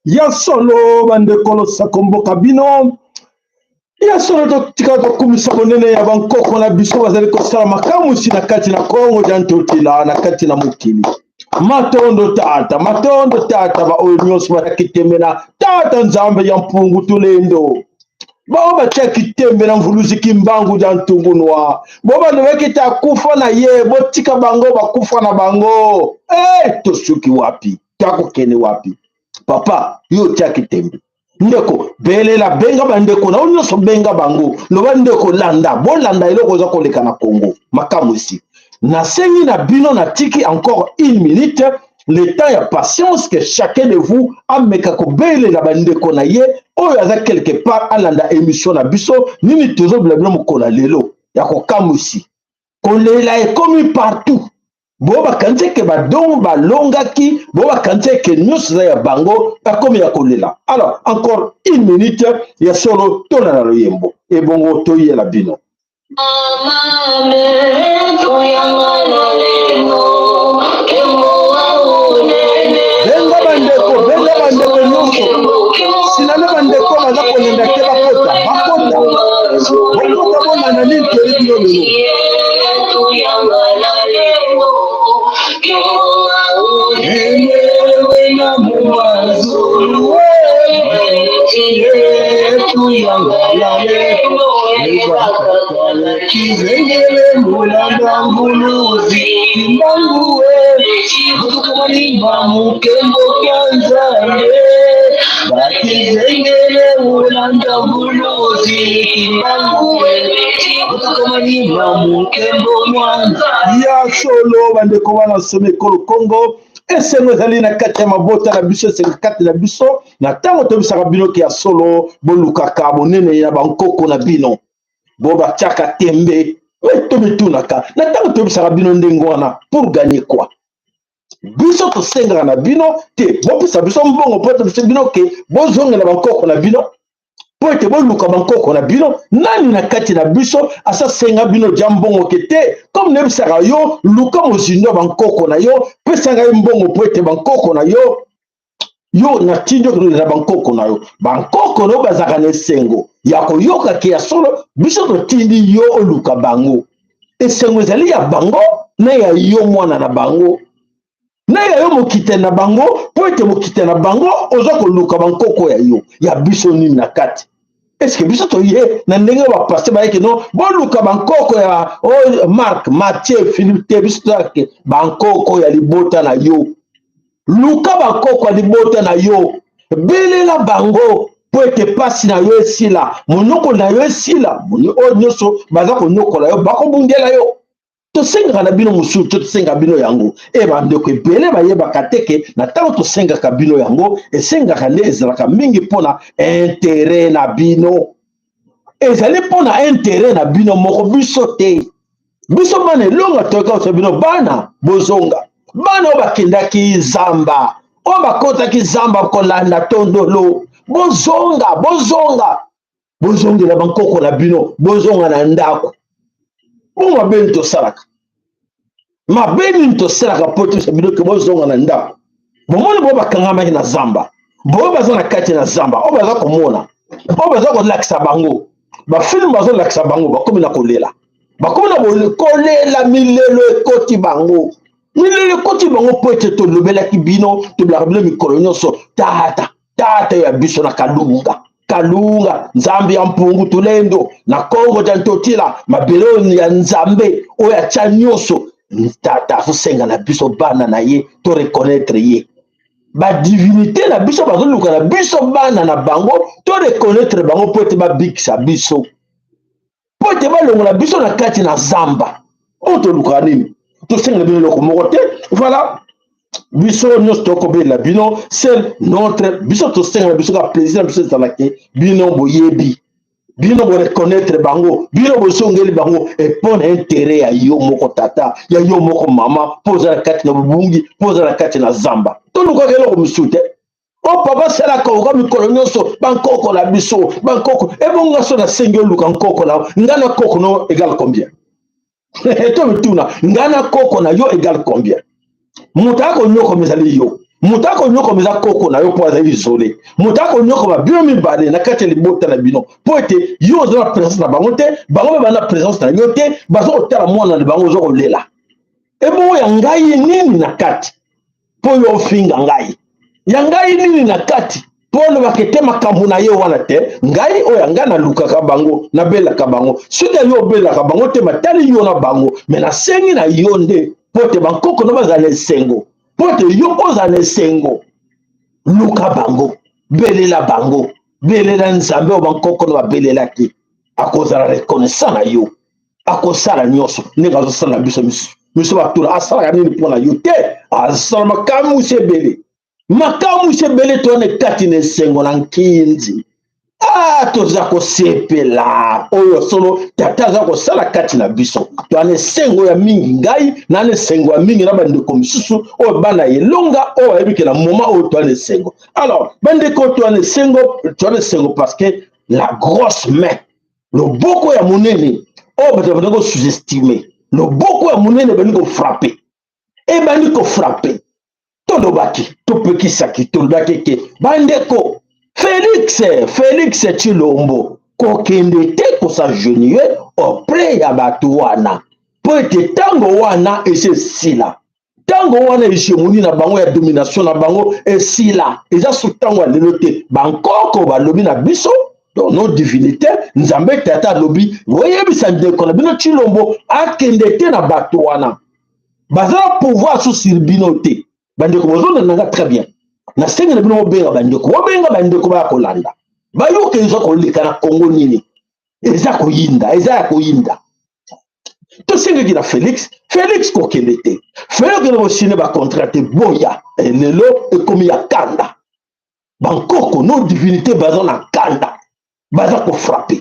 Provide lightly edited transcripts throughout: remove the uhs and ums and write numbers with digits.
Ya solo, bandeko, losako mboka bino. Ya solo, totika tokumisa bonene ya bankoko na biso bazali kosala makamwisi na kati na Kongo ya Ntotila, na kati na mokili. Matondo tata, matondo tata, baoyo nyonso batiaki tembe na tata Nzambe ya Mpungu Tulendo, bao batiaki tembe na Mvuluzi Kimbangu ya Ntungunwa, bo balobaki te akufa na ye, botika bango bakufa na bango. Tosuki wapi? Takokende wapi? Papa, yo otiaki tembe. Ndeko, belela, benga bandeko na yo nyonso, benga bango, loba: "Ndeko, landa, bolanda eloko oza koleka na Kongo." Makambo esi nasengi na bino, natiki encore une minute, le temps ya patience, que chacun de vous ameka kobelela bandeko na ye oyo aza quelque part, alanda émission na biso. Nini tozobela bino mokolo ya lelo ya kokamwisi? Kolela ekomi partout. Bo bakanisi eke badongo balongaki, bo bakanisi eke nyonso eza ya bango, bakomi ya kolela. Alors, encore une minute. Ya solo, tolanda loyembo, ebongo toyela bino. Mame, tuyanga na lemo, kembo unene. Benga bandeko, benga bandeko nyonso, sinana bandeko baza kolenda te, bakota, bakota, bokota, bolanda nini toyebi bino lelo. Tuyanga na lemo, kembo unene. Wena mumazulu tuyanga na lemo, kizengele mulanda nguluzi Kimbangu, mutukumalimba mukembo kya Nzambe, bakizengele mulanda nguluzi Kimbangu, mutukumalimba mukembo mwanza. Ya solo, bandeko bana somi ekolo Kongo, esengo ezali na kati ya mabota na biso, esengo kati na biso na ntango toyebisaka bino ke ya solo, bolukaka bonene ya bankoko na bino. Bo batiaka tembe, me tomitunaka na ntango toyebisaka bino ndenge wana, pour gagner quoi? Biso tosengaka na bino te bopesa biso mbongo mpo tobisa bino ke bozongela bankoko na bino, mpo ete boluka bankoko na bino. Nani na kati na biso asasenga bino dia mbongo ke te, comme nayebisaka yo, luka mozindo ya bankoko na yo, pesa ngai mbongo mpo ete bankoko na yo, yo natindi okolela bankoko na yo. Bankoko na yo bazalaka na esengo ya koyoka ke ya solo, biso totindi yo oluka bango. Esengo ezali ya bango na ya yo mwana na bango, na ya yo mokite na bango, mpo ete mokite na bango oza koluka bankoko ya yo. Ya biso nini na kati? Eske biso toye na ndenge bapasteur bayeke no boluka bankoko ya oh, Mark, Mathieu, Philippe? Te, biso toyake bankoko ya libota na yo. Luka bankoko ya libota na yo, belela bango mpo ete pasi na yo esila, monoko na yo esila, oyo nyonso baza konyokola yo, bakobundela yo. Tosengaka na bino mosusu te, tosengaka bino yango. E bandeko ebele bayebaka te ke na ntango tosengaka bino yango, esengaka nde ezalaka mingi mpona intérêt na bino, ezali mpona intérêt na bino moko. Biso te, biso bana elonga, toyoka kosa bino bana bozonga, bana oyo bakendaki zamba, oyo bakotaki zamba kolanda tondolo, bozonga, bozonga, bozongela bankoko na bino, bozonga na ndako. Bo mabe nini tosalaka? Mabe nini tosalaka mpo tosa bino ke bozonga na ndako? Bomoni bo bakangamaki na zamba, boyo baza na kati na zamba, oyo baza komona, oyo baza kolakisa bango bafilms, bazolakisa bango, bakomi na kolela, bakomi na kolela, milelo ekoti bango, milelo ekoti bango, mpo ete tolobelaki bino, tobelaka bino mikolo nyonso. Tata, tata ya biso na Kalunga, Kalunga Nzambe ya Mpungu Tulendo na Kongo ja Ntotila, mabele oyo ya Nzambe oyo atya nyonso. Tata azosenga na biso bana na ye to reconnaître ye, badivinité na biso bazoluka na biso bana na bango to reconnaître bango, mpo ete babikisa biso, mpo ete balongola biso na kati na zamba oyo. Tolukaka nini? Tosengela bino eloko moko te. Voilà, biso nyonso tokobelela bino, c'est notre, biso tosengela biso ka plaisir na biso ezalaki bino boyebi, bino boreconnaître bango, bino bozongeli bango, mpo na intérêt ya yo moko tata, ya yo moko mama, mpo oza na kati na bobungi, mpo oza na kati na zamba. Tolukaka eloko mosusu te. O papa asalaka oka mikolo nyonso bankoko na biso, bankoko ebonga. So nasengi oluka nkoko na nga na koko no égale combien? To mituna, ngai na koko na yo égale combien? Moto akonyokoma ezali yo, moto akonyokoma eza koko na yo mpo azali isole. Moto akonyokoma bino mibale na kati ya libota na bino, mpo ete yo oza na présence na bango te, bango mpe baza na présence na yo te. Baza kotala mwana na bango oza kolela. Ebongo ya ngai nini na kati mpo yo ofinga ngai? Ya ngai nini na kati mpo olobaka ete makambo na ye wana te? Ngai oyo ya ngai, nalukaka bango, nabelaka bango. Soki yo obelaka bango te, matali yo na bango. Me nasengi na yo nde mpo te bankoko na bazala na esengo, mpo te yo ozala na esengo. Luka bango, belela bango, belela Nzambe oyo bankoko na babelelaki. Akozala reconnaissant na yo, akosala nyonso ndenge azosala na biso. Miso miso batula asalaka nini mpo na yo te? Asala makamwisi ebele, makamwisi ebele. Towana kati na esengo na nkinzi. Ah, toza kosepela oyo solo tata aza kosala kati na biso. Towana esengo ya mingi, ngai na esengo ya mingi na bandeko misusu oyo bana elonga oyo bayebike na moment oyo. Towana esengo. Alors bandeko, towana esengo, towana esengo parce que la grosse main, loboko ya monene oyo bato babandi kosous-estimer, loboko ya monene ebandi kofrapper, ebandi kofrapper. Tolobaki, topekisaki, tolobaki ke bandeko, Félix, Félix Tshilombo kokende te kos'agenouiller auprès ya bato wana, mpo ete ntango wana esi esila. Ntango wana hégémonie na bango ya domination na bango esila, eza so ntango ya lelo te. Bankoko balobi na biso, donc nos divinité, Nzambe tata alobi: boyebisa ndeko na bino Tshilombo akende te na bato wana, baza na pouvoir so sur bino te. Bandeko, bozolanda nga très bien. Nasengi na bino bobenga bandeko, bobenga bandeko baya kolanda, bayoka eza koleka na Kongo nini, eza koyinda, eza ya koyinda. Tosengaki na Félix, Félix kokende te, Félix okende kosigner bacontrat te. Boya, lelo ekomi ya kanda. Bankoko, nos divinité, baza na kanda, baza kofrapper,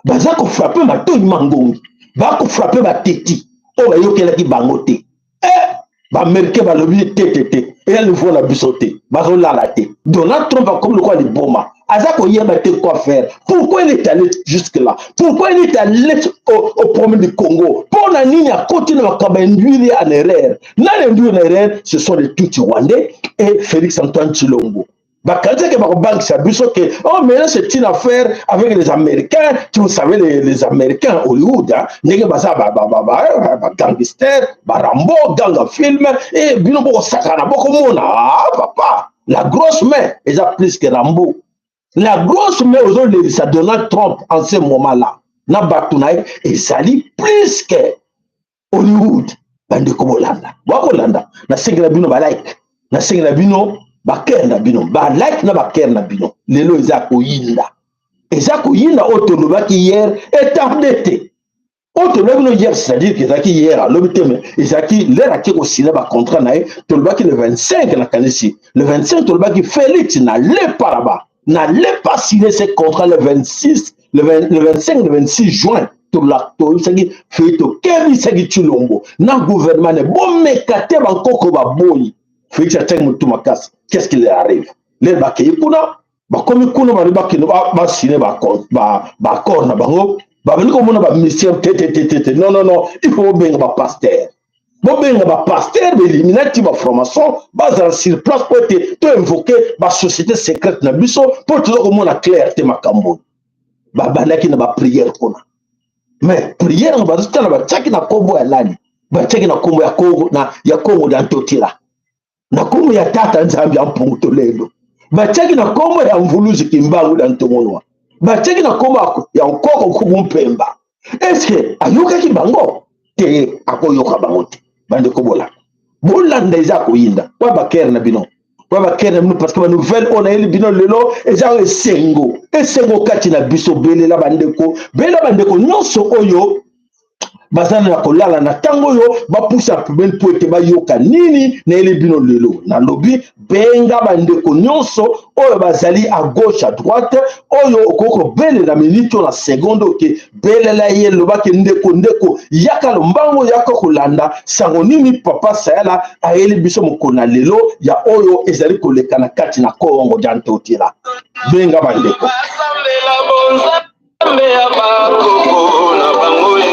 baza kofrapper matoi mangongi, bakofrapper bateti oyo bayokelaki bango te. Eh, baaméricain balobi te, te, te, eya niveau na biso te, bazolala te. Donald Trump akomi lokola liboma, aza koyeba te quoi faire. Pourquoi il est allé jusque là? Pourquoi il est allé au problème du Congo? Mpo na nini akoti na makambo ya induire en erreur? Nani induire en erreur? Ce sont les Tutsi rwandais et Félix Antoine Tshilombo. Bakanisaki bakobangisa biso ke oh, maintenant c'est une affaire avec les Américains. Tu, vous savez, les Américains, Hollywood, hein, ndenge baza bagangster, barambo ganga film e bino bokosakana, bokomona. Ah, papa, la grosse main eza plus que Rambo. La grosse main ozolelisa Donald Trump en ce moment là na bato na ye ezali plus que Hollywood. Bandeko, bolanda, bokolanda. Nasengela bino balike, nasengela bino bacœur na bino, balike na bacœur na bino. Lelo eza koyinda, eza koyinda. Oyo tolobaki hier etarder te. Oyo tolobaki no hier, c'est-à-dire que ezalaki hier, alobi te, mais ezalaki l'heure ake kosigner bacontrat na ye. Tolobaki le 25, nakanisi le 25, tolobaki Félix n'allez pas là-bas, n'allez pas signer ce contrat le 26, le, 20, le 25, le 26 juin. Toyebisaki Félix, tokebisaki Tshilombo na gouvernement ne bomeka te, bankoko baboyi. Félix atiaki motu makasi. Qu'est-ce qu'il arrive? Lelo bakei kuna, bakomi kuna, bali bakende basigner baaccord na bango. Babandi komona bamission te, te, te, te, te, non, non, non, il faut bobenga bapasteur, bobenga bapasteur, bailluminati, bafranc-maçon bazala sur place po ete toinvoquer basociété secrète na biso, mpo toza komona clair te makambo. Babandaki na baprière kuna, mais prière yango bazotala, batiaki na nkombo ya nani? Batiaki na nkombo ya Kongo, na ya Kongo na Ntotila, na nkombo ya tata Nzambe ya Mpungu Tolendo, batiaki na nkombo ya Mvuluzi Kimbangu na Ntomonwa, batiaki na nkombo ya Nkoko Nkuku Mpemba. Est-ce ayokaki bango te? Akoyoka bango te. Bandeko, bolanda, bolanda, eza koyinda. Kwa bacœur na bino, kwa bacœur na bino, parce que banouvelle oyo nayeli bino lelo eza esengo, esengo kati na biso. Belela bandeko, belela bandeko nyonso oyo baza na kolala na ntango oyo, bapusa pembeni mpo ete bayoka nini nayeli bino lelo. Nalobi benga bandeko nyonso oyo bazali à gauche, à droite, oyo okoki kobelela minute oyo na seconde oke belela ye, lobaki: ndeko, ndeko, yaka lombango, yaka kolanda sango nini papa Sayala ayeli biso mokolo na lelo ya oyo ezali koleka na kati na Kongo dia Ntotila. Benga bandeko. Nzambe ya bakoko na bango ye.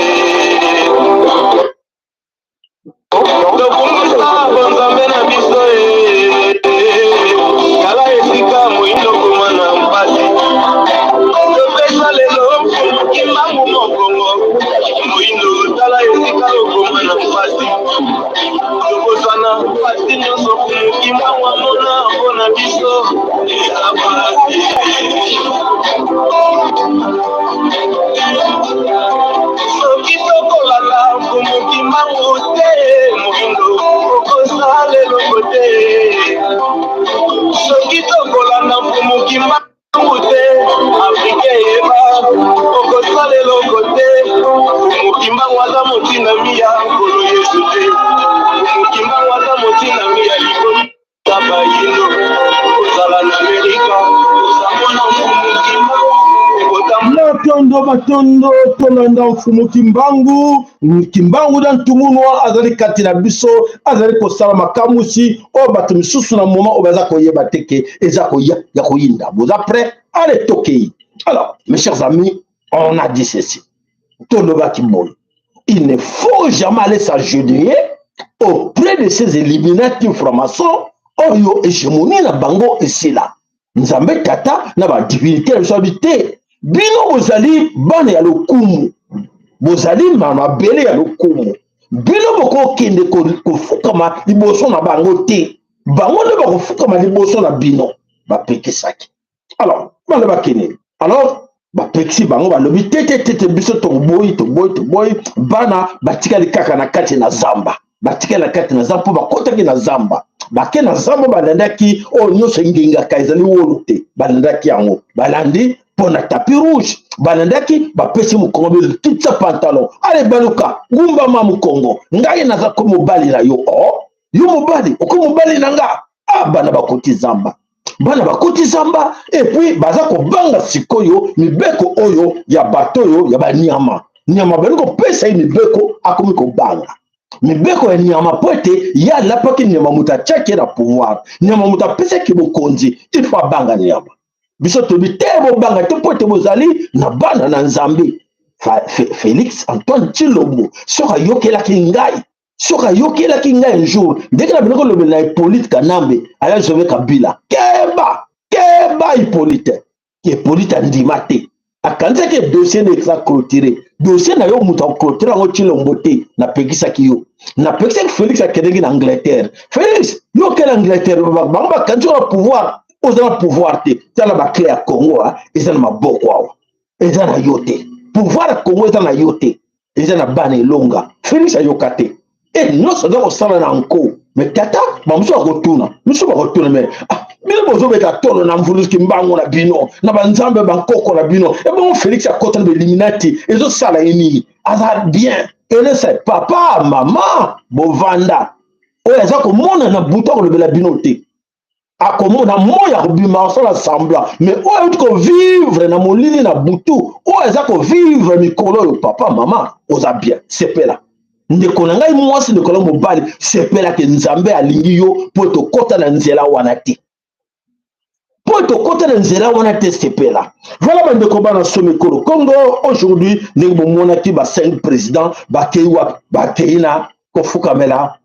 Soki tokolanda Mfumu Kimbangu te, moyindo okosala eloko te. Soki tokolanda Mfumu Kimbangu te, Afrika eyeba okosala eloko te. Mfumu Kimbangu aza motindami ya Nkolo Yesu te. Mfumu Kimbangu aza motindami ya likolo. Matondo, matondo, tolanda Mfumu Kimbangu. Kimbangu na Ntumunwa azali kati na biso, azali kosala makamwisi oyo bato misusu na moma oyo baza koyeba te ke eza koya ya koyinda. Boza prêt? Allez, tokei. Alors, mes chers amis, on a dit ceci. Tolobaki boye: il ne faut jamais aller s'agenouiller auprès de ces illuminati franc-maçon oyo hégémonie na bango esila. Nzambe Tata na badivinité na biso abi te, bino bozali bana ya lokumu, bozali na mabele ya lokumu, bino bokokende kofukama liboso na bango te, bango nde bakofukama liboso na bino. Bapekisaki. Alors bana bakende, alors bapekisi bango, balobi te te te te, biso toboyi, toboyi, toboyi. Bana batikali kaka na kati na zamba, batikali na kati na zamba mpo bakotaki na zamba, bake na zamba, balandaki oyo nyonso engengaka ezali wolo te, balandaki yango, balandi mpo na tapis rouge, balandaki, bapesi mokongo bilitisa pantalon, ale baluka ngumbama mokongo, ngai naza ko mobali na yo, o oh, yo mobali oko mobali na nga. Ah, bana bakoti zamba, bana bakoti zamba, epuis baza kobanga sikoyo mibeko oyo ya bato oyo ya banyama. Nyama bali kopesa ye mibeko, akomi kobanga mibeko ya nyama mpo ete ye alapaki nyama, moto atiaki ye na pouvoir, nyama moto apesaki bokonzi, il faut abanga nyama. Biso toyebi te, bobanga te mpo ete bozali na bana na Nzambe. Félix Antoine Tshilombo, soki ayokelaki ngai, soki ayokelaki ngai un jour ndenge na bino kolobela na Hippolyte Kanambe aya sauve Kabila, keba, keba Hippolyte. Hippolyte andima te, akanisaki dossier na eza clôturé. Dossier na yo, moto aclôturé yango Tshilombo te. Napekisaki yo, napekisaki Félix, akendeki na Angleterre. Félix, yo okende Angleterre, bango bakanisi na pouvoir, oza na pouvoir te. Tala baclé ya Congo eza na maboko awa, eza na yo te. Pouvoir ya Congo eza na yo te, eza na bana elonga. Félix ayoka te, e nyonso aza kosala na nko. Me tata bamosusu bakotuna, misu bakotuna, me ah, bino bozobeta tolo na mvuluki mbango na bino na banzambe bankoko na bino, ebongo Félix akota na baeliminati, ezosala ye nini? Aza bien elesa papa mama bovanda, oyo aza komona na butu akolobela bino te, akomona moi akobima akosala semblant, mais oyo auti kovivre na molili na butu, oyo aza kovivre mikolo oyo, papa mama oza bien, sepela ndeko na ngai mwasi, ndeko na mobali, sepelake Nzambe alingi yo mpo tokɔta na nzela wana te, mpo tokɔta na nzela wana te, sepela. Voilà, bandeko bana so mikolo Congo, aujourd'hui ndenge bomonaki ba cinq président bakei wapi? Bakei na kofukamela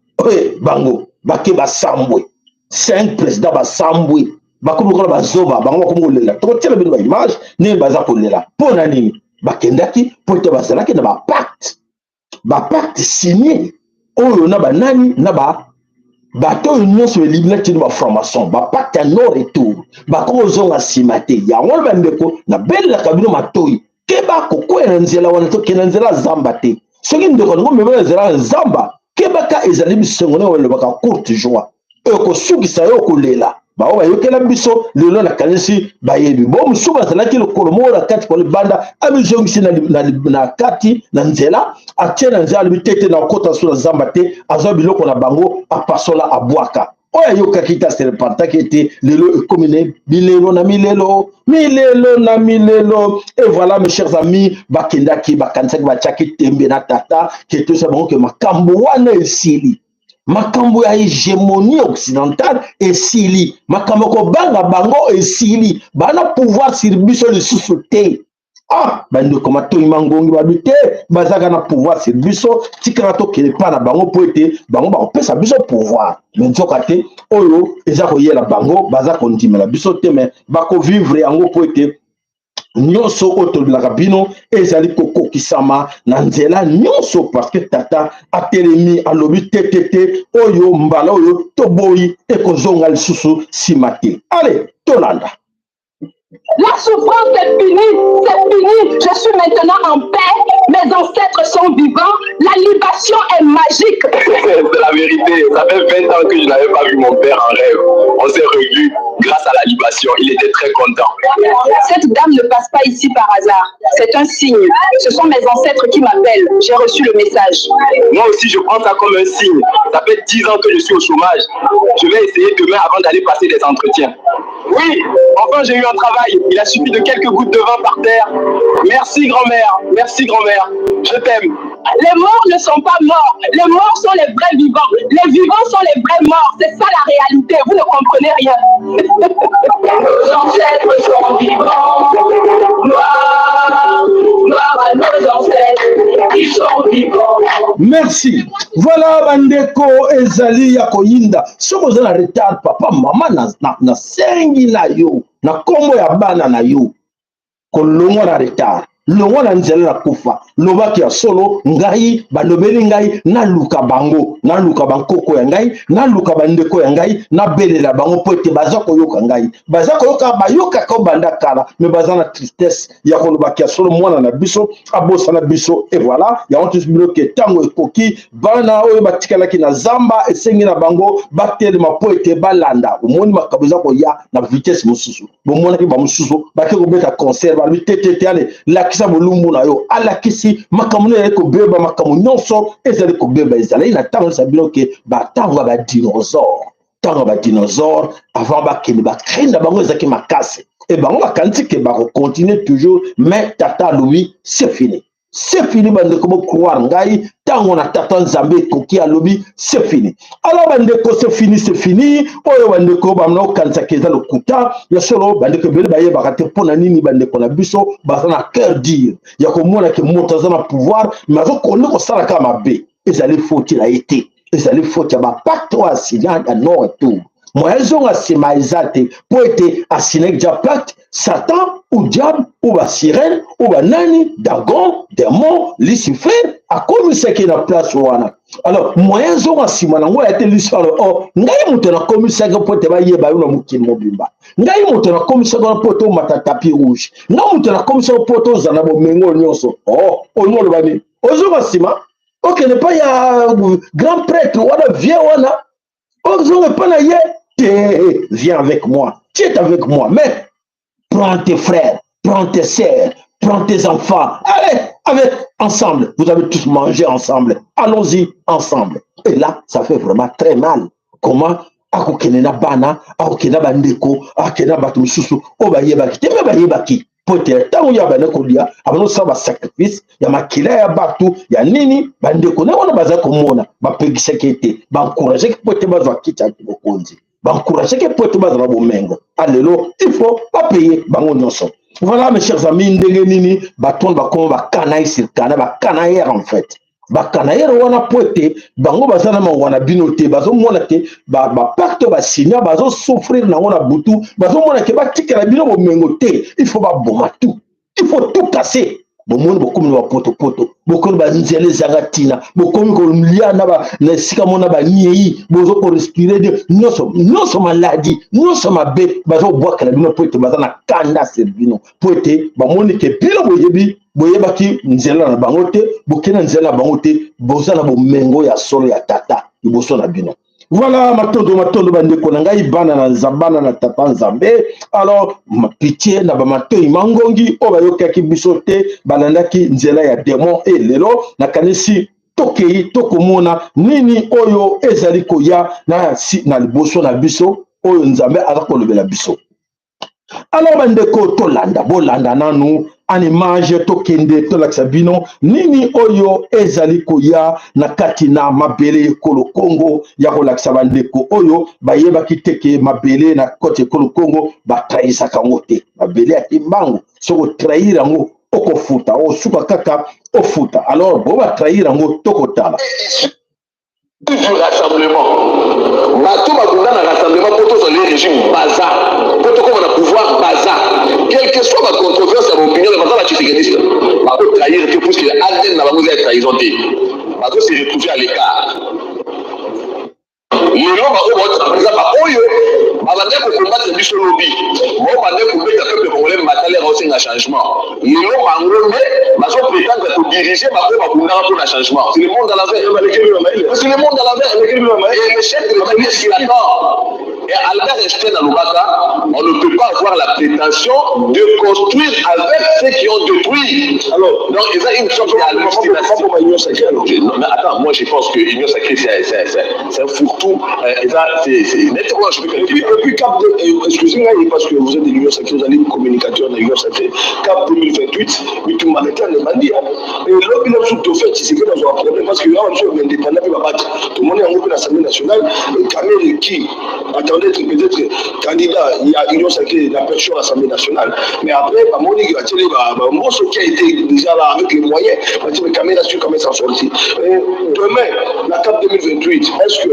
bango, bake basambwe, cinq président basambwe, bakomi lokola bazoba, bango bakomi kolela. Tokotiela bino baimage ndenge baza kolela. Mpo na nini bakendaki? Mpo ete bazalaki na bapacte, bapacte signé oyo na banani, na ba bato oyo nyonso eliminaki na bafranc-maçon, bapacte ya non retour, bakoki kozonga nsima te. Yango wana bandeko, nabelelaka bino matoi, keba kokwea na nzela wana, tokende na nzela ya zamba te. Soki ndeko alingo mema na nzela ya zamba, kebaka, ezali bisengo ndenge balobaka courte joie, ekosukisa yo kolela. Bango bayokela biso lelo, nakanisi bayebi bo mosusu bazalaki lokolo moko na kati po libanda, amizongisi na, na, na kati na nzela, atie na nzela, alobi te te, na okota so na zamba te, azwa biloko na bango, apasola, abwaka. Oyo ayokaki te, aserepantaki ete lelo ekomi ne bilelo na milelo, milelo na milelo. Et voilà, mes chers amis, bakendaki, bakanisaki, batiaki tembe na tata ke tosa bango ke makambo wana esili, makambo ya hégémonie occidentale esili, makambo kobanga bango esili, bana pouvoir sur biso lisusu te. Ah, bandeko matoi mangongi, babi te, bazalaka na pouvoir sur biso, tikaka tokende mpa na bango mpo ete bango bakopesa biso pouvoir. Me nzoka te, oyo eza koyela bango, baza kondimela biso te, me bakovivre yango mpo ete Nyonso oyo tolobelaka bino ezali kokokisama na nzela nyonso, parce que tata atelemi, alobi te te te, oyo mbala oyo toboyi, ekozonga lisusu nsima te. Ale, tolanda. La souffrance est finie, c'est fini. Je suis maintenant en paix. Mes ancêtres sont vivants. La libation est magique. C'est la vérité. Ça fait 20 ans que je n'avais pas vu mon père en rêve. On s'est revus grâce à la libation. Il était très content. Cette dame ne passe pas ici par hasard. C'est un signe. Ce sont mes ancêtres qui m'appellent. J'ai reçu le message. Moi aussi, je prends ça comme un signe. Ça fait 10 ans que je suis au chômage. Je vais essayer demain avant d'aller passer des entretiens. Oui, enfin j'ai eu un travail. Il a suffi de quelques gouttes de vin par terre. Merci grand-mère, merci grand-mère. Je t'aime. Les morts ne sont pas morts. Les morts sont les vrais vivants. Les vivants sont les vrais morts. C'est ça la réalité. Vous ne comprenez rien. Nos ancêtres sont vivants. Gloire, gloire à nos ancêtres. Ils sont vivants. Merci. Voilà, bandeko, ezali ya koyinda. Soki oza na retard, papa, mama, na sengi na yo na nkombo ya bana na yo, kolongwa na retard, longwa na nzela na kufa. Lobaki ya solo, ngai balobeli ngai, naluka bango, naluka bankoko ya ngai, naluka bandeko ya ngai, nabelela bango mpo ete baza koyoka ngai, baza koyoka, bayokaka obanda kala, mais baza na tristesse ya kolobaki ya solo, mwana na biso abosana biso. Et voilà, yango tosi bino ke ntango ekoki, bana oyo batikalaki na zamba, esengi na bango batelema mpo ete balanda. Omoni makambo eza koya na vitesse mosusu. Bomonaki bamosusu bake kobeta concert, balobi te te te, ale lakisa bolumbu na yo. Alakisi makambo no ezali kobeba, makambo nyonso ezali kobeba. Ezalaki na ntango nyonso ya bino ke batango ya badinosaure, ntango ya badinosaure, avant bakende, bacri na bango ezalaki makasi e bango bakanisi ke bakocontinue toujours, mais tata alobi: c'est fini, c'est fini. Bandeko, bocroire ngai, ntango na tata Nzambe ekoki, alobi c'est fini. Alors bandeko, c'est fini, c'est fini. Oyo bandeko bamna okanisaka eza lokuta ya solo. Bandeko ebele bayebaka te mpo na nini bandeko na biso baza na cœur dur ya komona ke moto aza na pouvoir, mais azokonde kosala kaka mabe. Ezali faute na ye te, ezali faute ya bapacte oyo asinya ya non retour. Moyen ezonga nsima eza te, mpo ete asignaki déjà pacte. Satan ou diable ou basirène ou banani, Dagon, démon, Lucifer, akomisaki na place wana. Alors moyen ezonga nsima nango ya te. Lucifer alo: o ngai moto nakomisaki mpo ete bayeba yo na mokili mobimba, ngai moto nakomisaki wana mpo ete omata tapis rouge, ngai moto nakomisaki mpo ete ozala na bomengo nyonso. O olingi oloba nini? Ozonga nsima, okende epai ya grand prêtre wana, vie wana, ozonga epai na ye te. Viens avec moi, tu es avec moi, mais prends tes frères, prends tes sœurs, prends tes enfants, allez avec ensemble, vous avez tous mangé ensemble, allons-y ensemble. Et là, ça fait vraiment très mal. Comment akokende na bana, akokende na bandeko, akokende na bato mosusu oyo bayebaki te? Mais bayebaki, po ete ntango oyo abandi kolia, abandi kosala basacrifice ya makila ya bato ya nini, bandeko na wana baza komona, bapekisaki ete baencourageaki po ete bazwa kiti ya bokonzi, baencourageaki po ete bazala bomengo. Alelo il faut bapaye bango nyonso. Voilà, mes chers amis, ndenge nini bato wana bakoma bacanaille sur canaille, bacanaillere en fait, bacanaillere wana, po ete bango baza na mawa na bino te. Bazomona te bapacte basinya, bazosouffrir nango na butu, bazomona ke batikela bino bomengo te. Il faut baboma tout, il faut tout casser. Bomoni, bokomi na bapotopoto, bokomi banzela ezanga ntina, bokomi kolia na esika mona baniei, bozo korespirer de nyonso nyonso, maladi nyonso mabe bazobwakela bino, po ete baza na kanda sur bino, po ete bamoni ke bino boyebi, boyebaki nzela na bango te, bokende na nzela na bango te, boza na bomengo ya solo ya tata liboso na bino. Voilà, matondo, matondo, bandeko na ngai, bana na bana na tata Nzambe. Alors pitié na bamatoi mangongi oyo bayokaki biso te, balandaki nzela ya démon. E lelo nakanisi tokei tokomona nini oyo ezali koya na liboso na biso, oyo Nzambe aza kolobela biso. Alors bandeko, tolanda, bolanda nanu en image, tokende tolakisa bino nini oyo ezali koya na kati na mabele ekolo Kongo, ya kolakisa bandeko oyo bayebaki te ke mabele na koti ekolo Kongo batrahisaka yango te. Mabele ya Kimbangu, soki otrahir yango, okofuta, osuka kaka ofuta. Alors bo batrahir yango, tokotala. Du rassemblement, bato babunda na rassemblement mpo tozwa le régime, baza mpo tokóma na pouvoir, baza, quel que soit bacontroverse ya Ba tshisekediste bako trahir te puisque ADN na bango eza ya trahison te. Bazo se retrouver à l'écart. Lelo baoyo baotaka eza baoyo babandaki kokombatre biso lobi, bao bandaki kobeta peuple congolais mbatale baosenga changement. Lelo bango nde bazo prétendre kodirige baoyo babundaka mpo na changement. C'est le monde à l'envers. C'est le monde à l'envers. Et le chef de l'État, qu'est-ce qu'il attend? Et Albert Einstein alobaka, on ne peut pas avoir la prétention de construire avec ceux qui ont détruit. Alors, donc, ils ont une sorte d'hallucination. Non, mais attends, moi je pense que l'Union sacrée, c'est un fourre-tout. C'est nettement, je peux Et puis, Cap, excusez-moi, parce que vous êtes de l'Union sacrée, vous allez communicateur de l'Union sacrée, Cap 2028, mais tout le monde est bandit. Et l'autre, il a tout fait, c'est que dans un problème, parce que là, on est indépendant, il va battre. Tout le monde est en l'Assemblée nationale, et Kamel qui attendait être peut-être candidat, il y a Union sacrée, la pression à l'Assemblée nationale. Mais après, bah, Monique, bah, Mbosso qui a été déjà là avec les moyens, bah, Kamel a su quand même s'en sortir. Et demain, la CAP 2028, est-ce que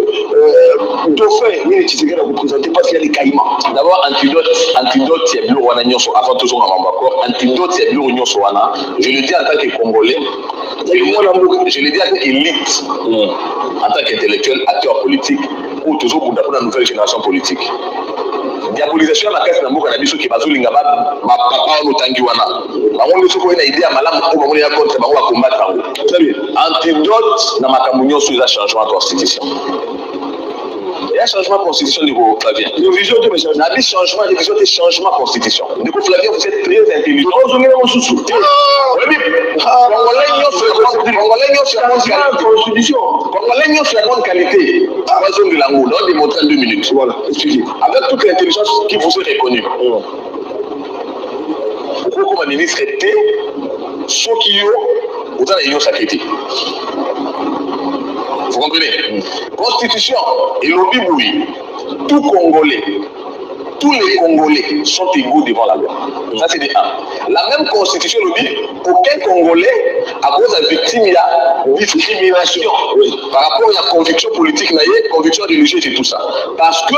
Dauphin, Nini Tshisekedi a représenté parce qu'il y a les caïmans? D'abord, antidote, antidote, il y a biloko wana nyonso avant tozonga mambo accord. Antidote ya biloko nyonso wana, je le dis en tant que Congolais, je le dis en tant qu'élite, en tant qu'intellectuel, acteur politique, oyo tozobunda mpona nouvelle génération politique. Diabolisation ya makasi na mboka na biso ke bazolinga bapapa wana otangi wana, bango nde soki oye na idée ya malamu oyo bango ya contre bango, bacombattre yango. Antidote na makambo nyonso eza changement constitution. Ya changement constitution, ndeko Flavien. Révision te, mais changement. Nabi changement, révision te, changement constitution. Ndeko Flavien, vous êtes très intelligent. Ozongela mosusu. Oyebi, Congolais nyonso, Congolais nyonso ya bonne qualité, constitution, Congolais nyonso ya bonne qualité bazongela yango. Nao démontrer en 2 minutes. Voilà, expliquez. Avec toute l'intelligence qui vous est reconnue, okokoma ministre te soki yo oza na Union sacrée te. Vous comprenez? Constitution elobi boye: tout Congolais, tous les Congolais sont égaux devant la loi. Ça, c'est de un. La même constitution elobi: aucun Congolais à cause de victime ya discrimination par rapport à conviction politique na ye, conviction religieuse et tout ça, parce que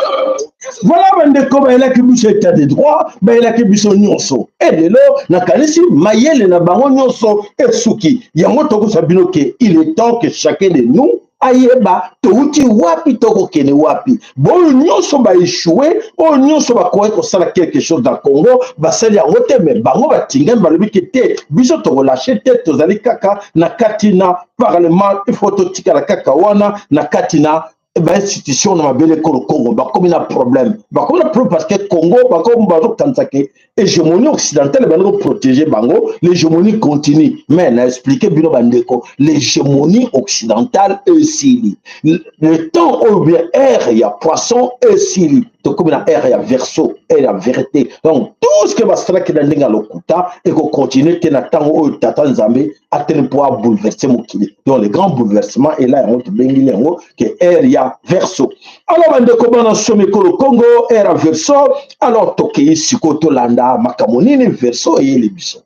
Voilà, bandeko, bayelaki biso état de droit, bayelaki biso nyonso. E lelo nakanisi mayele na bango nyonso esuki. Yango tokosa bino ke il est temps que chacun de nous ayeba touti wapi, tokokende wapi. Boyo nyonso baéchoué, oyo nyonso bakoki kosala quelque chose dans Congo, basali yango te. Me bango batingami, balobi ke te, biso tokolâcher te, tozali kaka na kati na parlement, il faut totikala kaka wana na kati na bainstitution na mabele ekolo Congo. Bakomi na problème, bakomi na problème parce que Congo, bakomi bazokanisa ke hégémonie occidentale ebandi koprotéger bango, l'hégémonie continue. Mais na expliquer bino bandeko, l'hégémonie occidentale esili. Le temps oyo bien ère ya Poisson esili, tokomi na ère ya Verseau, ère ya vérité. Donc tout ce que basalaki na ndenge ya lokuta ekocontinue te na ntango oyo Tata Nzambe ateli mpo abouleverse mokili. Donc le grand bouleversement ela, yango tobengili yango ke ère ya Verseau. Alors bandeko bana somi ekolo Congo, ère ya Verseau, alors tokei sikoyo tolanda makambo nini Verseau eyeli biso.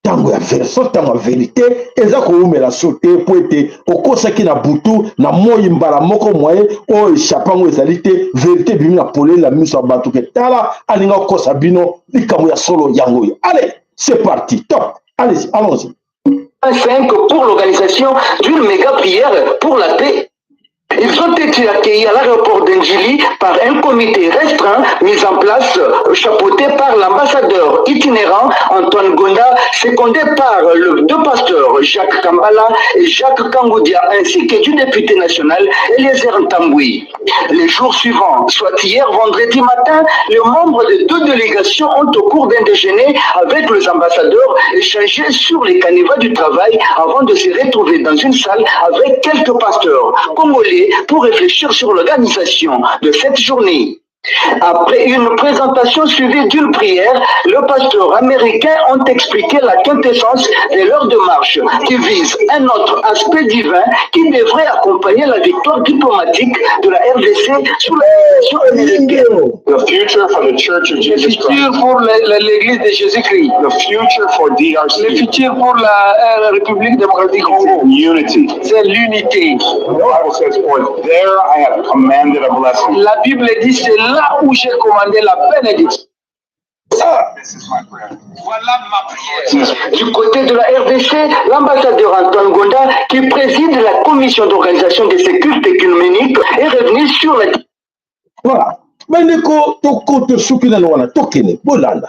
Ntango ya Verseau, ntango ya vérité eza kowumela so te, mpo ete okosaki na butu, na moi mbala moko moye oyo échappe yango ezali te. Vérité ebimi na polele na miso ya bato ke tala, alinga kokosa bino, likambo ya solo yango oyo. Allez, c'est parti, top, allez, allons-y. 5 pour l'organisation d'une méga prière pour la paix. Ils ont été accueillis à l'aéroport d'Ndjili par un comité restreint mis en place, chapeauté par l'ambassadeur itinérant Antoine Gonda, secondé par le deux pasteurs Jacques Kambala et Jacques Kangoudia, ainsi que du député national Eliezer Ntambwe. Les jours suivants, soit hier vendredi matin, les membres de deux délégations ont, au cours d'un déjeuner avec les ambassadeurs, échangé sur les canevas du travail avant de se retrouver dans une salle avec quelques pasteurs congolais pour réfléchir sur l'organisation de cette journée. Après une présentation suivie d'une prière, le pasteur américain ont expliqué la quintessence de leur démarche qui vise un autre aspect divin qui devrait accompagner la victoire diplomatique de la RDC sous la direction américaine. The future for the Church of Le Jesus futur Christ. Pour l'Église de Jésus-Christ. The future for Le DRC. Futur pour la République démocratique du Congo. Unity. C'est l'unité. The Bible says, "For there I have commanded a blessing." La Bible dit: c'est là où j'ai commandé la bénédiction. Ah. Du côté de la RDC, l'ambassadeur Antoine Gonda, qui préside la commission d'organisation de ces cultes œcuméniques, est revenu sur la... Voilà. Bandeko, toko tosuki nano wana, tokende bolanda.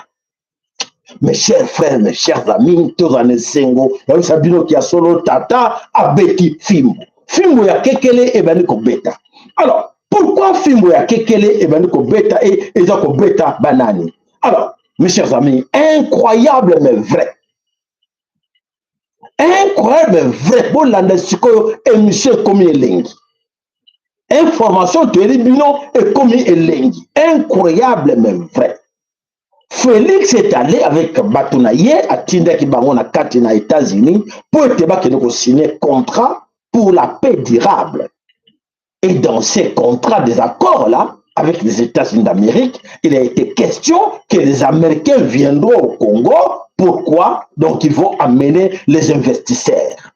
Mes chers frères, mes chers amis, toza na esengo yabisa bino ya solo, tata abeti fimbo, fimbo ya kekele ebandi kobeta. Alors, pourquoi fimbo ya kekele ebandi kobeta e eza kobeta banani? Alors, mes chers amis, incroyable mais vrai, incroyable mais vrai. Bolanda sikoyo, émission ekomi elengi, information toyeli bino ekomi elengi. Incroyable mais vrai, Félix est allé avec bato na ye, atindaki bango na kati na États-Unis mpo ete bakende kosigner contrat pour la paix durable. Et dans ces contrats, des accords là avec les États-Unis d'Amérique, il a été question que les Américains viendront au Congo. Pourquoi? Donc ils vont amener les investisseurs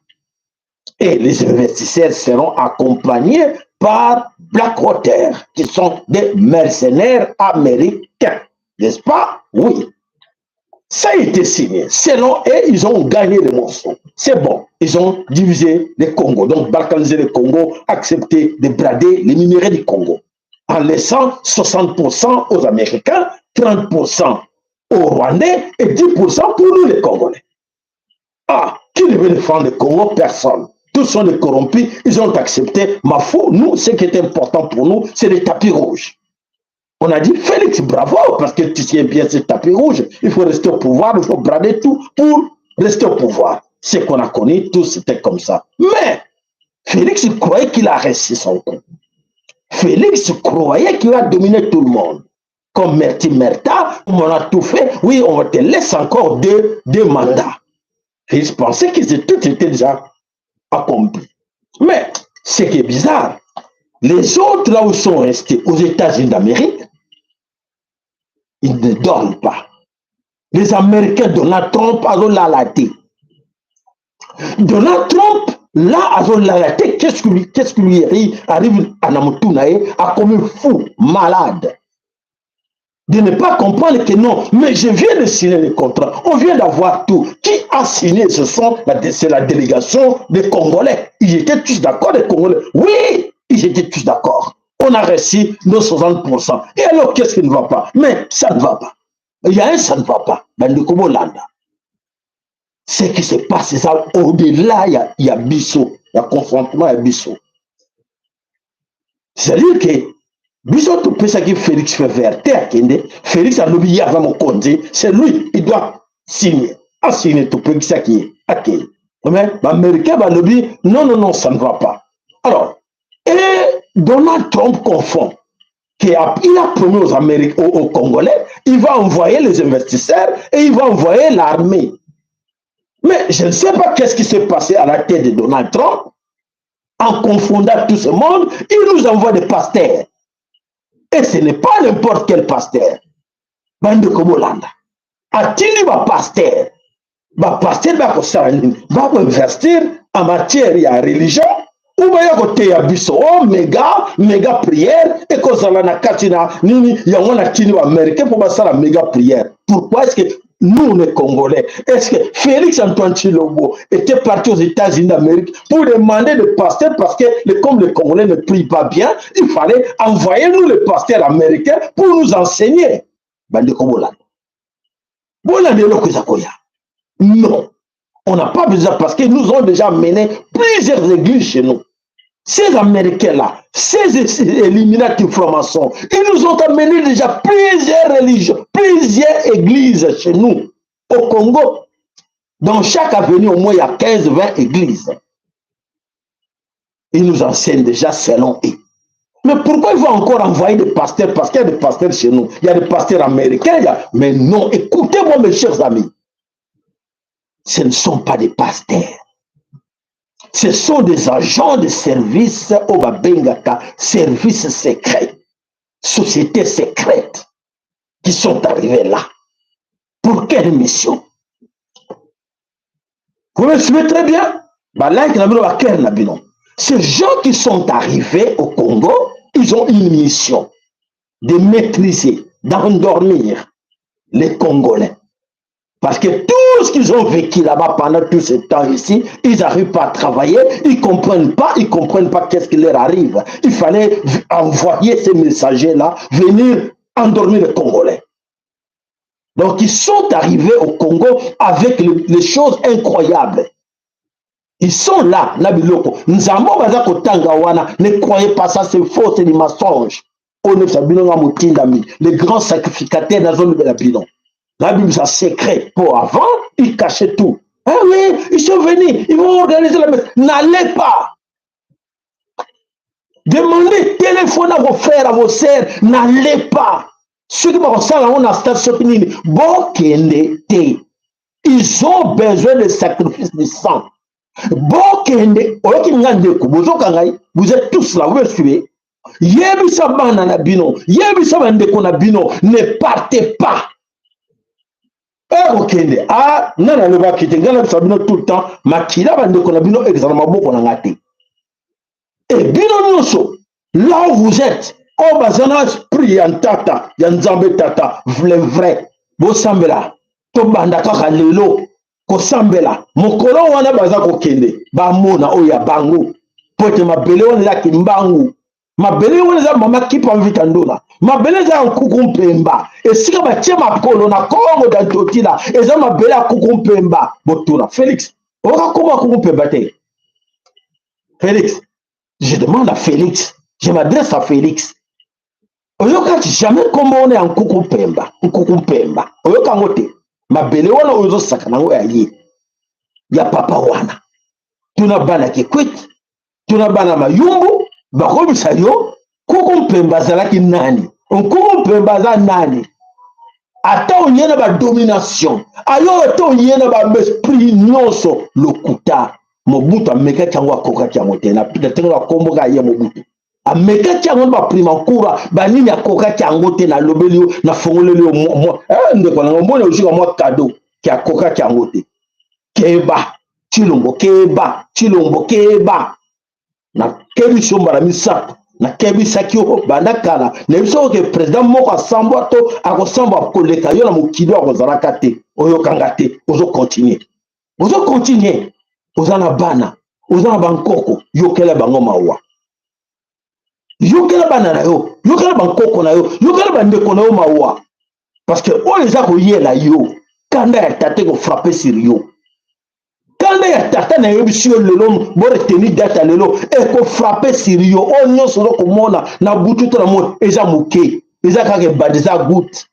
et les investisseurs seront accompagnés par Blackwater, qui sont des mercenaires américains. N'est-ce pas? Oui. Ça a été signé. Selon eux, ils ont gagné le morceau. C'est bon. Ils ont divisé le Congo. Donc, balkanisé le Congo, accepté de brader les minéraux du Congo, en laissant 60% aux Américains, 30% aux Rwandais et 10% pour nous les Congolais. Ah, qui devait défendre le Congo? Personne. Tous sont des corrompus, ils ont accepté. Ma foi, nous, ce qui est important pour nous, c'est les tapis rouges. On a dit: Félix, bravo, parce que tu tiens bien ce tapis rouge. Il faut rester au pouvoir, il faut brader tout pour rester au pouvoir. Ce qu'on a connu, tout c'était comme ça. Mais Félix croyait qu'il a réussi son coup. Félix croyait qu'il a dominé tout le monde. Comme Merti Merta, on a tout fait. Oui, on te laisse encore deux mandats. Félix pensait que tout était déjà accompli. Mais ce qui est bizarre, les autres là où sont restés aux États-Unis d'Amérique, ils ne dorment pas. Les Américains, Donald Trump, azolala te. Donald Trump, là, azolala te. Qu'est-ce qui lui arrive à na mutu na ye? Akomi fou, malade. De ne pas comprendre que non, mais je viens de signer le contrat. On vient d'avoir tout. Qui a signé? C'est la délégation des Congolais. Ils étaient tous d'accord, les Congolais. Oui, ils étaient tous d'accord. On a reçu nos 60%. Et alors, qu'est-ce qui ne va pas? Mais ça ne va pas. Il y a un ça ne va pas. Bandeko bolanda. Ce qui se passe, c'est ça. Au-delà, il y a biso. Il y a confrontement, il y a biso. C'est-à-dire que biso topesaki Félix feu vert te, akende. Félix alobi ye aza mokonzi, c'est lui, il doit signer. Asigne, topekisaki ye, akende. Mais baAméricain balobi: non, non, non, ça ne va pas. Alors, et Donald Trump confond qu'il a promis aux Américains, aux Congolais, il va envoyer les investisseurs et il va envoyer l'armée. Mais je ne sais pas qu'est-ce qui s'est passé à la tête de Donald Trump. En confondant tout ce monde, il nous envoie des pasteurs. Et ce n'est pas n'importe quel pasteur. Bandeko bolanda. Atindi ba pasteur. Ba pasteur bakosala nini? Bako investir en matière ya religion ou baya koteya biso o méga méga prière ekozala na kati na nini yango? Natindi baAméricain mpo basala méga prière. Pourquoi est-ce que nous, les Congolais, est-ce que Félix Antoine Tshilombo était parti aux États-Unis d'Amérique pour demander le pasteur parce que comme les Congolais ne prient pas bien, il fallait envoyer nous les pasteurs américains pour nous enseigner? Bandeko bolanda. Bolanda eloko eza koya. Non, on n'a pas besoin parce que nous avons déjà mené plusieurs églises chez nous. Ces Américains-là, ces Illuminati francs-maçons, ils nous ont amené déjà plusieurs religions, plusieurs églises chez nous, au Congo. Dans chaque avenue, au moins, il y a 15, 20 églises. Ils nous enseignent déjà selon eux. Mais pourquoi ils vont encore envoyer des pasteurs? Parce qu'il y a des pasteurs chez nous. Il y a des pasteurs américains. Mais non, écoutez-moi, mes chers amis. Ce ne sont pas des pasteurs. Ce sont des agents de service oyo babengaka service secret, société secrète, qui sont arrivés là. Pour quelle mission? Vous me suivez très bien? Ba like na bino, ba cœur na bino. Ces gens qui sont arrivés au Congo, ils ont une mission de maîtriser, d'endormir. Les Congolais. Parce que tout ce qu'ils ont vécu là-bas pendant tout ce temps ici, ils n'arrivent pas à travailler, ils comprennent pas, ils comprennent pas qu'est-ce qui leur arrive. Il fallait envoyer ces messagers-là venir endormir les Congolais. Donc ils sont arrivés au Congo avec les choses incroyables. Ils sont là, na biloko. Nzambo baza kotanga wana, ne croyez pas ça, c'est faux, c'est du mensonge. Oyo bino nga motindami, le grand sacrificateur nazolobela bino. La Bible, ça secret. Pour avant, ils cachaient tout. Ah oui, ils sont venus, ils vont organiser la messe. N'allez pas. Demandez, téléphone à vos frères, à vos sœurs, n'allez pas. Ceux qui bakosala yango na stade soki nini, bokende te. Ils ont besoin de sacrifice de sang. Bokende, oyoki nga ndeko, bozoka ngai, vous êtes tous là, vous me suivez. Yebisa bana na bino, yebisa bandeko na bino, ne partez pas. Ekokende a nga nalobaki te, ngai nabisa bino tout le temps, makila bandeko na bino ekozala maboko na nga te. E bino nyonso là où vous êtes, oyo baza na esprit ya ntata ya Nzambe tata, le vrai, bosambela. Tobanda kaka lelo kosambela. Mokolo wana baza kokende, bamona oyo ya bango, po ete mabele wana ezaki mbangu, mabele wana eza mama kipa mvita ndona, mabele eza ya nkuku mpemba. Esika batie makolo na Kongo da Ntotila eza mabele ya kuku mpemba. Botuna Félix, oyoka kombo ya kuku mpemba te? Félix, je demande à Félix, je m'adresse à Félix, oyokaki jamais kombo wana ya nkuku mpemba? Nkuku mpemba, oyoka yango te? Mabele wana oyo ozosaka nango ya ye, ya papa wana. Tuna bana Kikwit, tuna bana Mayumbu, bakobisa yo kuku mpemba azalaki nani, nkuku mpemba aza nani. Ata oye na badomination ayo, ata oye na baesprit nyonso, lokuta. Mobutu amekaki yango, akokaki yango te. Na ntango akomboka ye, Mobutu amekaki yango na baprima nkura banini, akokaki yango te. Nalobeli yo, nafongoleli yo, ndeko nanga, omoni ozwika mwa kado ke akokaki yango te. Keba Chilombo, keba Chilombo, keba. Nakebisi yo mbala misato, nakebisaki yo banda kala. Nayebi soki ke président moko asambwa to akosambwa koleka yo na mokili oyo akozalaka te. Oyokanga te, ozocontinuer, ozocontinuer. Oza na bana, oza na bankoko, yokela bango mawa, yokela bana na yo, yokela bankoko na yo, yokela bandeko na yo mawa, parce que oyo eza koyela yo, kanda ya tata ekofrapper sur yo. Kanda ya tata, nayebisi yo lelo, boretenir date lelo, ekofrapper sur yo. Oyo nyonso oza komona na butu to na moi eza moke, eza kaka ebanda, eza goutte.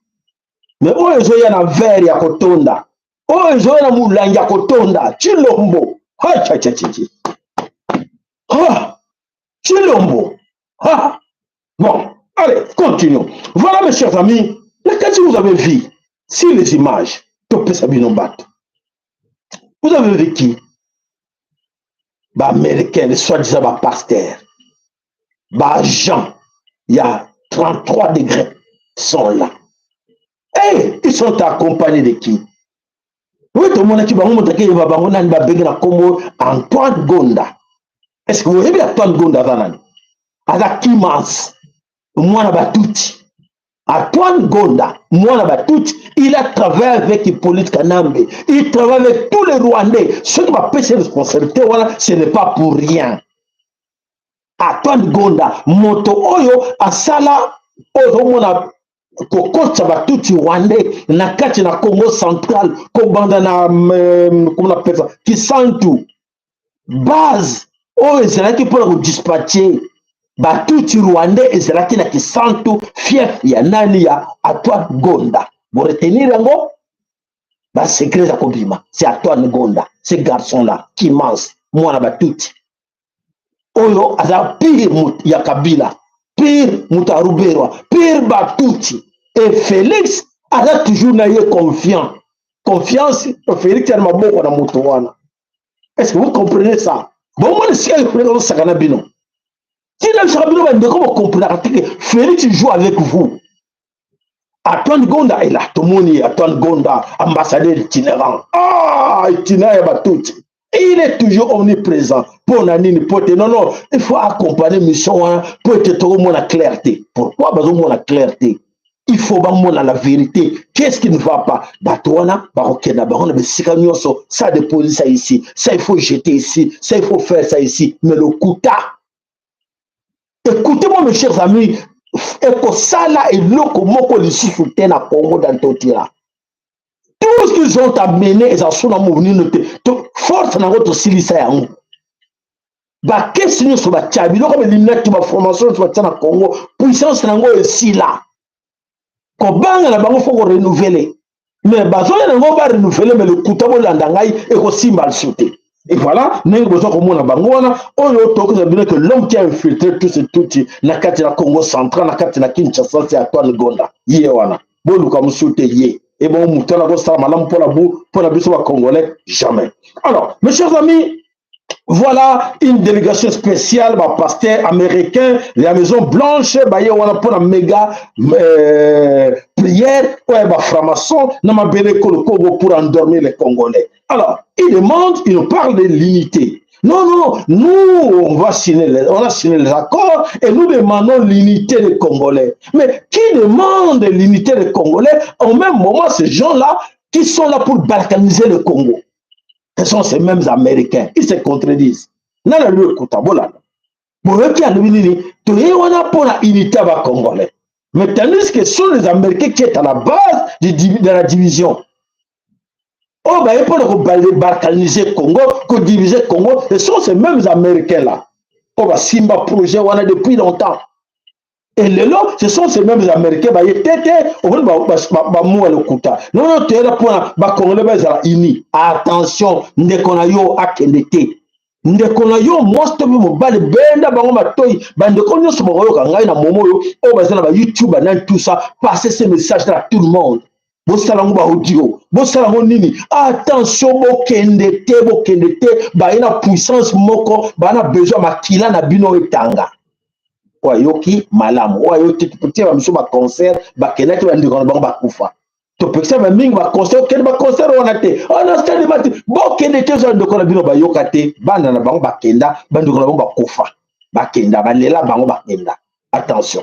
Mais oyo ezoya na verre ya kotonda, oyo ezoya na molangi ya kotonda. Chilombo, ha, ha, Chilombo, ha. Bon, allez, continuons. Voilà, mes chers amis, na kati vous avez vu sur les images, topesa bino bato. Vous avez vu qui? Baaméricain, les soi-disant bapasteur, baagent ya 33 degrés sont là. Et ils sont accompagnés de qui? Oui, tomonaki bango, moto akeyeba bango nani, babengi na nkombo Antoine Gonda. Est ce que boyebi Antoine Gonda aza nani? Aza Kimans, mwana Batuti. Antoine Gonda, mwana Batuti, il a travaillé avec Hippolyte Kanambe, il travaille avec tous les Rwandais. Ceux qui bapesi responsabilité wana, ce n'est pas pour rien. Antoine Gonda, moto oyo asala oyo ozomona kokotisa Batuti rwandais na kati na Congo central, kobanda na komona pesa Kisantu, base oyo ezalaki mpona kodispatcher Batuti rwandais ezalaki na Kisantu, fief ya nani? Ya Antoine Gonda. Boretenir yango, basecret eza kobima. C'est Antoine Gonda, ce garçon là Kimans, mwana Batuti oyo aza pire moto ya Kabila, pire moto ya Ruberwa, pire Batuti. Et Félix aza toujours na ye confiant, confiance. Félix ya na maboko na moto wana. Est ce que vous comprenez ça? Bomona esika Félix azosaka na bino. Ntina bisaka bino bandeko, bokomprenaka te ke Félix joue avec vous. Antoine Gonda est là, tomoni Antoine Gonda, ambassadeur itinérant. Ah, itinérant ya Batuti, il est toujours omniprésent. Mpo na nini? Po te non, non, il faut accompagner mission wana, po ete tokomona clair te. Pourquoi bazomona clair te? Il faut bamona la vérité. Qu'est-ce qui ne va pas? Bato wana bakokenda bango na bisika nyonso. Ça, déposer ça ici, ça, il faut jeter ici, ça, il faut faire ça ici. Mais lokuta, écoutez-moi, mes chers amis, ekosala eloko moko lisusu te na Congo. Dans totira tout ce qu'ils ont amené, eza so na monino te. Force nango tosilisa yango. Bakesi nyonso batia, biloko beliminaki, baformation nyonso batia na Congo, puissance nango esila. Kobanga na bango, faut korenouveler, mais bazoya nango barenouveler, mais lokuta. Bolanda ngai, ekosimba lisusu te. Et voilà ndenge boza komona bango wana oyo tokoza bino que l'homme qui a infiltré tous et tuti na kati na Congo Central, na kati na Kinshasa, c'est Antoine Gonda. Ye wana, boluka mosusu te. Ye ebongo motu wana kosala malamu mpona bu mpona biso Bacongolais? Jamais. Alors, mes chers amis, voilà une délégation spéciale, ba pasteur américain de la Maison Blanche, baye wana mpona méga prière oyo ba franc-maçon na mabele kolo Congo pour endormir les Congolais. Alors, il demande, il nous parle de l'unité. Non, non, nous, on va signer, on a signé les accords et nous demandons l'unité des Congolais. Mais qui demande l'unité des Congolais? Au même moment, ces gens-là qui sont là pour balkaniser le Congo, ce sont ces mêmes Américains. Ils se contredisent. Nana lui écoute, bolanda. Boyoki alobi nini? Toye wana mpona unité ya Bacongolais. Mais tandis que ce sont les Américains qui est à la base de la division. Oyo baye mpona kobalkaniser Congo, kodiviser Congo, ce sont ces mêmes Américains là oyo basimba projet wana depuis longtemps. Et lelo, ce sont ces mêmes Américains baye te te, omoni bamuwa lokuta. Nono toyela mpona Bacongolais bazala uni. Attention, ndeko na yo akende te. Ndeko na yo mwasi to mpe mobali, benda bango matoi. Bandeko nyonso bakoyoka ngai na momo oyo, oyo baza na baYouTube, banani, tout ça, passer ce message à tout le monde. Bosala yango baaudio, bosala yango nini. Attention, bokende te, bokende te. Baye na puissance moko, baa na besoin makila na bino etanga. Oyo ayoki malamu, oyo ayoki tia bamiso baconcert bakendaki, bandeko na bango bakufa. Topekisa bamingi baconcert, okende baconcert wana te, na stade te, bokende te. Eza bandeko na bino bayoka te, bana na bango bakenda, bandeko na bango bakufa, bakenda, balela bango, bakenda. Attention.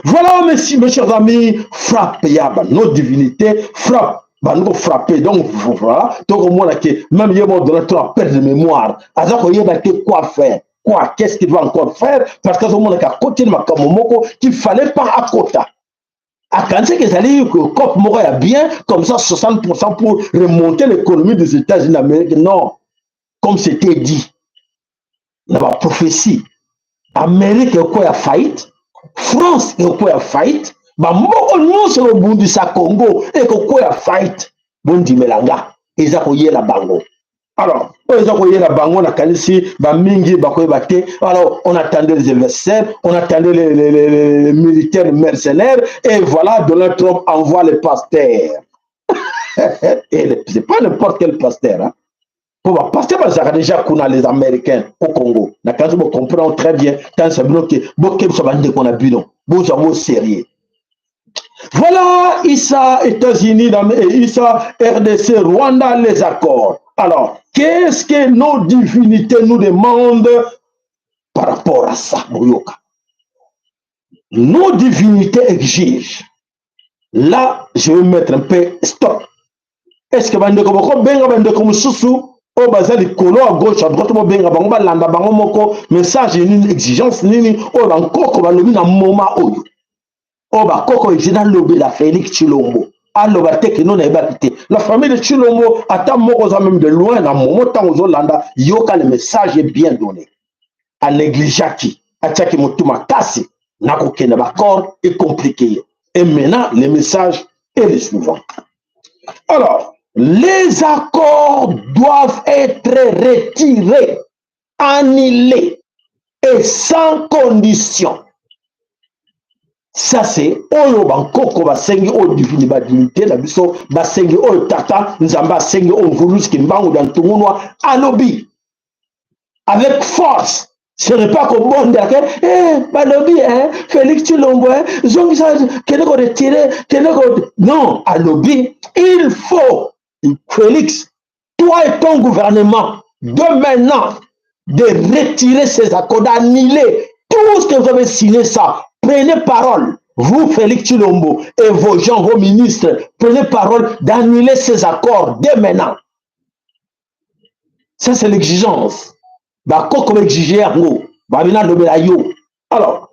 Voilà, mes chers amis, frappe yaba, nos divinités, frappe, bando frapper. Donc voilà, donc omona ke même ye mo Donald Trump perte de mémoire, aza koyeba te quoi faire, quoi, qu'est-ce qu'il va encore faire, parce que azomona ke akoti na makambo moko qu'il fallait pas akota. Akanisaki ezali cope moko ya bien comme ça, 60% pour remonter l'économie des États-Unis d'Amérique. Non, comme c'était dit na baprophétie, Amérique ekoya faillite, France ekokwea faillite, bamoko nyonso ekobundisa Congo ekokwea faillite. Bondimela nga, eza koyela bango. Alors, oyo eza koyela bango, nakanisi bamingi bakoyeba te. Alors, on attendait les investisseurs, on attendait les militaires mercenaires, et voilà, Donald Trump envoie les pasteurs. Et c'est pas n'importe quel pasteur, hein. Po bapasteur bazalaka déjà kuna, les Américains au Congo. Nakanisi bocomprendre très bien. Tanisa bino ke bokebisa bandeko na bino, bozwa ngo sérieux. Voilà, Issa, États-Unis, Issa, RDC, Rwanda, les accords. Alors, qu'est-ce que nos divinités nous demandent par rapport à ça, boyoka? Nos divinités exigent. Là, je vais mettre un peu stop. Est-ce que bandeko boko benga bandeko mosusu oyo baza likolo, à gauche, à droite, bobenga bango, balanda bango moko message nini, exigence nini oyo bankoko balobi na moma oyo oyo bakoko exige? Nalobela Félix Tshilombo, aloba te kino nayebaki te. La famille de Tshilombo, ata moko oza même de loin na momo ntango ozolanda, yoka, le message est bien donné. Anégligeaki, atiaki motu makasi na kokende baaccord ecompliqué ye. Et maintenant, le message est le suivant. Alors, les accords doivent être retirés, annulés et sans condition. Ça, c'est oyo bankoko basengi, oyo divini badivinité na biso basengi, oyo tata Nzambe asengi, oyo Mvuluzi Kimbangu da Ntungunwa alobi avec force. Ce n'est pas kobondela ke balobi Félix Tshilombo zongisa, kende koretirer, kende ko. Non, alobi il faut, Félix, toi et ton gouvernement, de maintenant, de retirer ces accords, d'annuler tout ce que vous avez signé. Ça, prenez parole. Vous, Félix Tshilombo, et vos gens, vos ministres, prenez parole d'annuler ces accords dès maintenant. Ça, c'est l'exigence. Bakoko exiger yango. Babina lobela yo. Alors,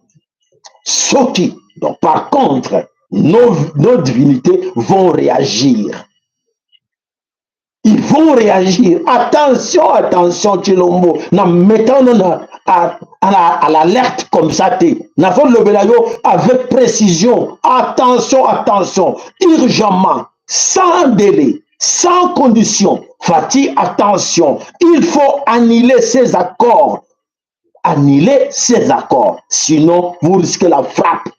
soki, donc par contre, nos divinités vont réagir. Ils vont réagir. Attention, attention, Tshilombo. Na mettant à l'alerte comme ça, te. Nazo lobela yo avec précision. Attention, attention. Urgemment, sans délai, sans condition. Fatshi, attention. Il faut annuler ces accords. Annuler ces accords. Sinon, vous risquez la frappe.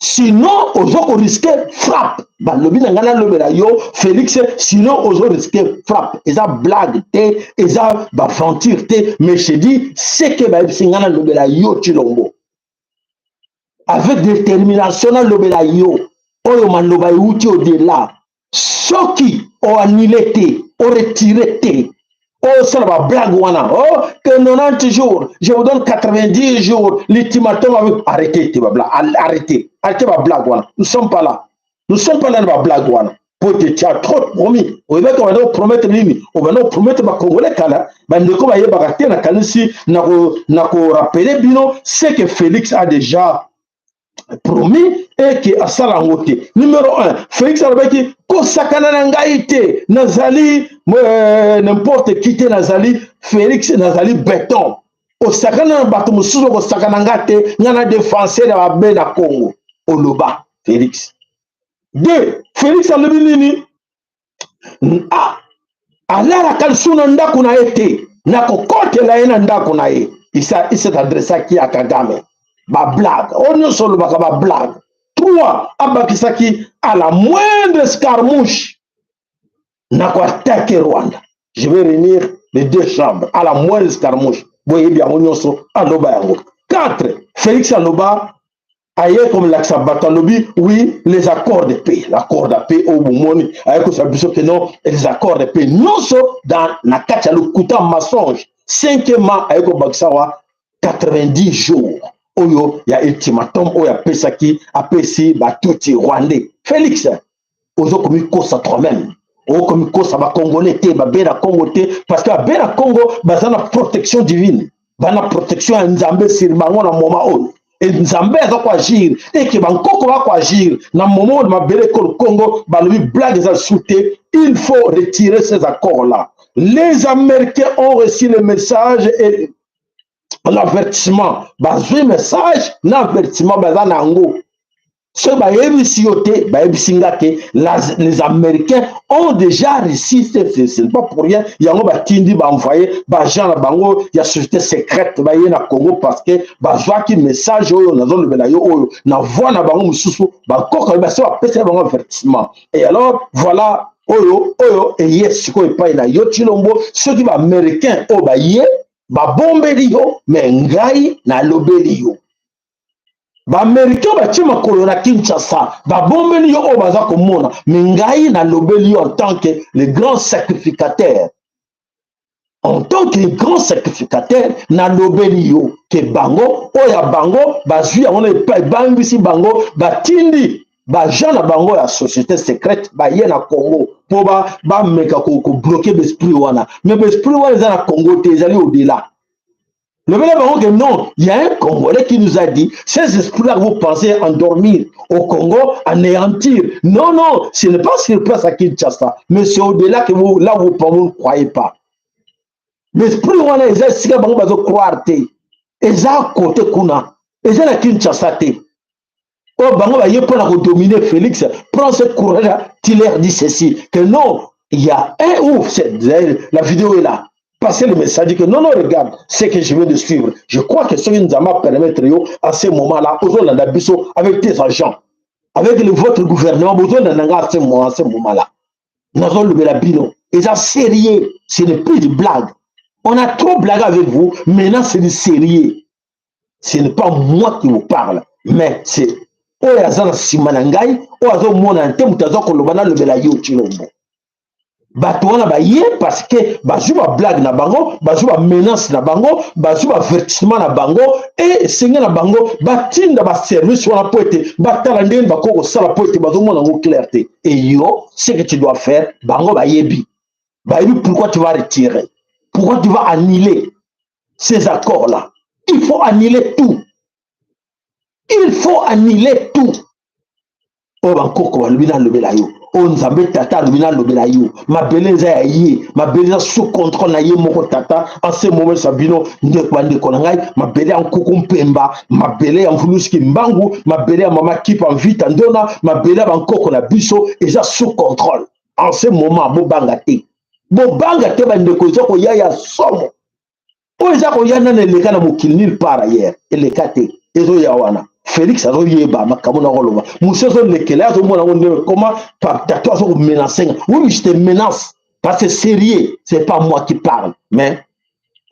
Sinon, ozo risquer frappe. Balobi na ngai nalobela yo, Félix, sinon ozo risquer frappe. Eza blague te, eza baventure te, mais je dis ce que bayebisi ngai nalobela yo, Tshilombo. Avec détermination nalobela yo. Oyo maloba euti au-delà. Soki oannuler te, oretirer te, osala bablague wana, oh que 90 jours, je vous donne 90 jours, l'ultimatum avec, arrêtez te bablague, arrêtez, arrêtez bablague wana. Nous sommes pas là, nous sommes pas là na bablague wana, po te tu as trop promis. Oyebaki obanda kopromettre nini? Obanda kopromettre bacongolais kala. Bandeko bayebaka te, nakanisi na korappeler bino ce que Félix a déjà promis et ke asala yango te. Numéro 1, Félix alobaki: kosakana na ngai te, nazali n'importe qui te, nazali Félix, nazali béton. Osakana na bato mosusu, okosakana nga te, nga na défenseur ya babe na Congo. Oloba Félix. Deux, Félix alobi nini? Ah, alalaka lisusu na ndako na ye te, nakokotela ye na ndako na ye. Il s'est adressé à qui? À Kagame. Bablague oyo nyonso olobaka, bablague. Trois, abakisaki: à la moindre escarmouche, nakoattaquer Rwanda, je vais réunir les deux chambres. À la moindre escarmouche, boyebi yango nyonso, aloba yango. Quatre, Félix aloba, aye komolakisa bato, alobi: oui, les accords de paix, l'accord de paix oyo bomoni, aye kozwa biso ke non, les accords de paix nyonso dans na kati ya lokuta, mensonge. Cinquièmement, aye kobakisa wa 90 jours oyo ya ultimatum oyo apesaki, apesi batutsi rwandais. Félix, ozokomikosa toi-même, okomikosa bacongolais te, babe na Congo te, parce que babe na Congo baza na protection divine, bana protection ya Nzambe sur bango na moment oyo. E Nzambe aza koagir, eke bankoko bakoagir na moment oyo. Mabele ekolo Congo, balobi blague eza lisusu te. Il faut retirer ces accords là. Les Américains ont reçu le message et l'avertissement. Bazwi message na avertissement, baza na yango. Soki bayebisi yo te, bayebisi nga te. Les Américains ont déjà reçu, ce n'est pas pour rien. Yango batindi, baenvoye baagent na bango ya société secrète, baye na Congo, parce que bazwaki message oyo nazolobela yo, oyo na voix na bango mosusu. Bakoka basi bapesaki bango avertissement. Et alors voilà, oyo eye sikoyo epai na yo, Tshilombo. Soki baaméricain oyo baye babombeli yo, me ngai nalobeli yo, baaméricain batie makolo na Kinshasa, babombeli yo oyo baza komona, me ngai nalobeli yo en tant que le grand sacrificateur, en tant que grand sacrificateur, nalobeli yo ke bango oyo ya bango bazwi yango na epai, ebangisi bango, batindi baagent na bango ya société secrète, baye na Congo mpo bameka kobloquer baesprit wana. Mais baesprit wana eza na Congo te, ezali au-delà. Lobela bango que non, il y a un Congolais qui nous a dit: ces esprits-là que vous pensez endormir au Congo, anéantir. Non, non, ce n'est pas sur place à Kinshasa, mais c'est au-delà que vous, là où vous ne croyez pas. L'esprit wana eza esika bango bazo croire te. Eza côté kuna. Eza na Kinshasa te. Oyo bango baye mpona kodominer Félix, prends ce courage, tu leur dis ceci, que non, il y a un ouf, la vidéo est là. Passer le message dit que non, non, regarde ce que je viens de suivre. Je crois que ce qui nous a permettre à ce moment-là, ozolanda biso avec tes agents, avec votre gouvernement, bozolanda nga à ce moment-là. Nazolobela bino. Et ça sérieux, ce n'est plus de blague. On a trop blagué avec vous, maintenant c'est du sérieux. Ce n'est pas moi qui vous parle, mais c'est oyo aza na nsima na ngai, oyo azomona te, moto aza koloba. Nalobela yo, Tshilombo. Bato wana baye parce que bazwi bablague na bango, bazwi bamenace na bango, bazwi baavertissement na bango e esenge na bango batinda baservice wana mpo ete batala ndenge bakoki kosala mpo ete bazomona yango clair te. Et yo, ce que tu dois faire, bango bayebi, bayebi pourquoi tu vas retirer, pourquoi tu vas annuler ces accords là. Il faut annuler tout, il faut annuler tout. Oyo bankoko balobi nalobela yo, oyo Nzambe Tata alobi nalobela yo, mabele eza ya ye, mabele eza sous contrôle na ye moko Tata. En ce moment sa bino ndeko, bandeko na ngai, mabele ya Nkuku Mpemba, mabele ya Mvuluski Mbangu, mabele ya Mama Kipa Mvita Ndona, mabele ya bankoko na biso eza sous contrôle en ce moment. Bobanga te, bobanga te, bandeko. Eza koya ya somo oyo eza koya nano eleka na mokili nulle part ailleurs, eleka te. Ezoya wana, Félix azoyeba makambo na koloba mosu azolekela, azomona yango ndenge comment tato azokomenace nga. Oui, je te menace parce que sérieux, c'est pas moi qui parle, mais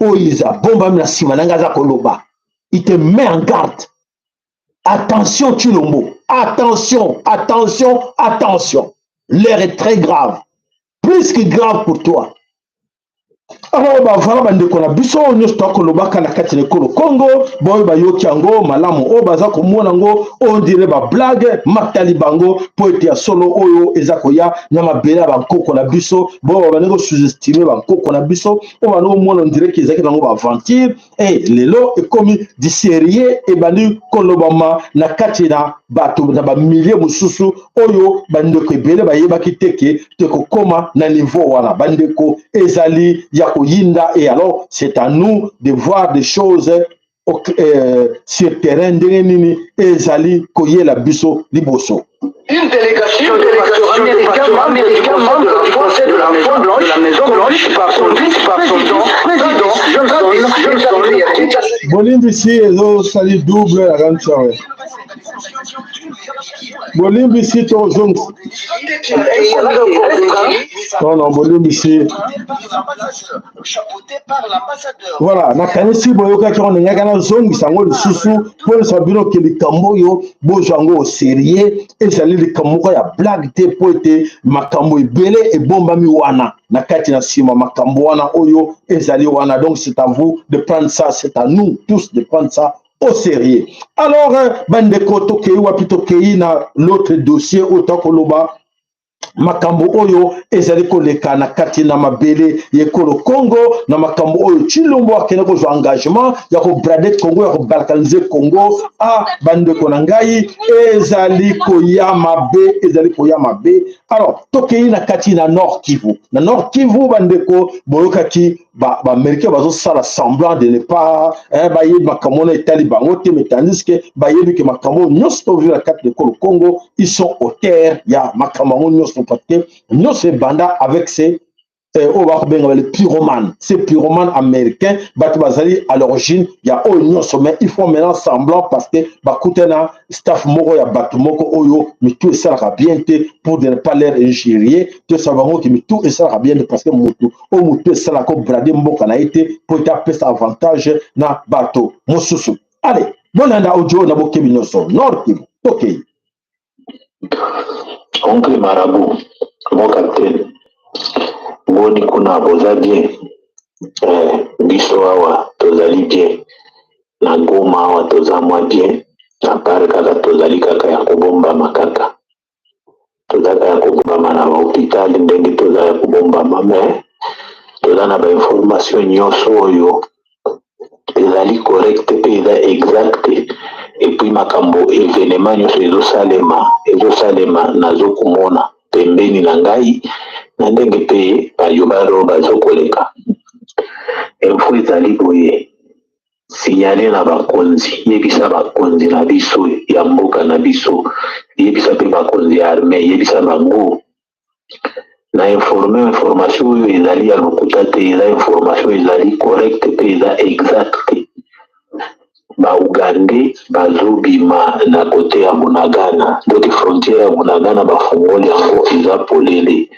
oyo eza bombami na nsima na ngai aza koloba. Il te met en garde. Attention Tshilombo, attention, attention, attention, l'heure est très grave, plus que grave pour toi. Alors bavala, bandeko na biso oyo nyonso tokolobaka na kati na ekolo Congo, boyo bayoki yango malamu, oyo baza komona yango on dirait bablague, matali bango mpo ete ya solo oyo eza koya na mabele ya bankoko na biso. Boyo babandi kosous-estimer bankoko na biso, oyo bandi komona on dirait ezalaki nango baaventure, e lelo ekomi du sérieux, ebandi kolobama na kati na bato na bamilie mosusu oyo bandeko ebele bayebaki te ke tekokóma na niveau wana. Bandeko, ezali ya koyinda. Et alors c'est à nous de voir des choses sur terrain, ndenge nini ezali koyela biso liboso. Une délégation de pasteurs américains, américains, membre du conseil de la Maison Blanche, la Maison Blanche, par son président Johnson, Johnson. Bolimbisi, ezosali double ya grande. Bolimbisi, tozongisa. Non, non, bolimbisi. Voilà, nakanisi boyokaki yango. Ndengaka nazongisa yango lisusu mpo bino ke likambo oyo bozwa yango au sérieux. Ezali likambo moko ya blague te, mpo ete makambo ebele ebombami wana na kati na nsima, makambo wana oyo ezali wana. Donc c'est à vous de prendre ça, c'est à nous tous de prendre ça au sérieux. Alors bandeko, tokei wapi? Tokei na l'autre dossier oyo tokoloba, makambo oyo ezali koleka na kati na mabele ya ekolo Congo, na makambo oyo Tshilombo akende kozwa engagement ya kobrader Congo, ya kobalkaniser Congo. A bandeko na ngai, ezali koya mabe, ezali koya mabe. Alors tokei na kati na Nord Kivu. Na Nord Kivu, bandeko, boyokaki baaméricain bazosala semblant de ne pas bayebi makambo wana etali bango te, mais tandis que bayebi ke makambo oyo nyonso tovivre na kati na ekolo Congo, ils sont auteurs ya makambo yango nyonso, parce que nyonso ebanda avec ces oyo bakobenga le pyromane, ces pyromanes américains. Bato bazali à l'origine ya oyo nyonso, mais il faut maintenant semblant parce que bakutana na staff moko ya bato moko oyo mitu esalaka bien te, pour de ne pas leur injurier. Tosala bango ke mitu esalaka bien te, parce que motu oyo motu esalaka obrader mboka na ye te mpo ete apesa avantage na bato mosusu. Allez, bolanda audio na bokebi nyonso. Nord Kivu, tokei. Oncle Marabout, mon capitaine, boni kuna, boza bien? Biso awa tozali bien na Goma, awa toza mwa bien na part kaka tozali kaka ya kobombama, kaka toza kaka ya kobombama na bahôpital ndenge toza ya kobombama, mais toza na bainformation nyonso oyo ezali correct mpe eza exact. Et puis makambo événement nyonso ezosalema, nazokomona pembeni na ngai na ndenge mpe bayobaro bazokoleka. Info ezali boye: signale na bakonzi, yebisa bakonzi na biso ya mboka na biso, yebisa mpe bakonzi ya armée, yebisa bango na informe. Information oyo ezali ya lokuta te, eza information ezali correct mpe eza exact. Baugandais bazobima na côté ya Bunagana, donc frontière ya Bunagana bafungoli yango, eza polele.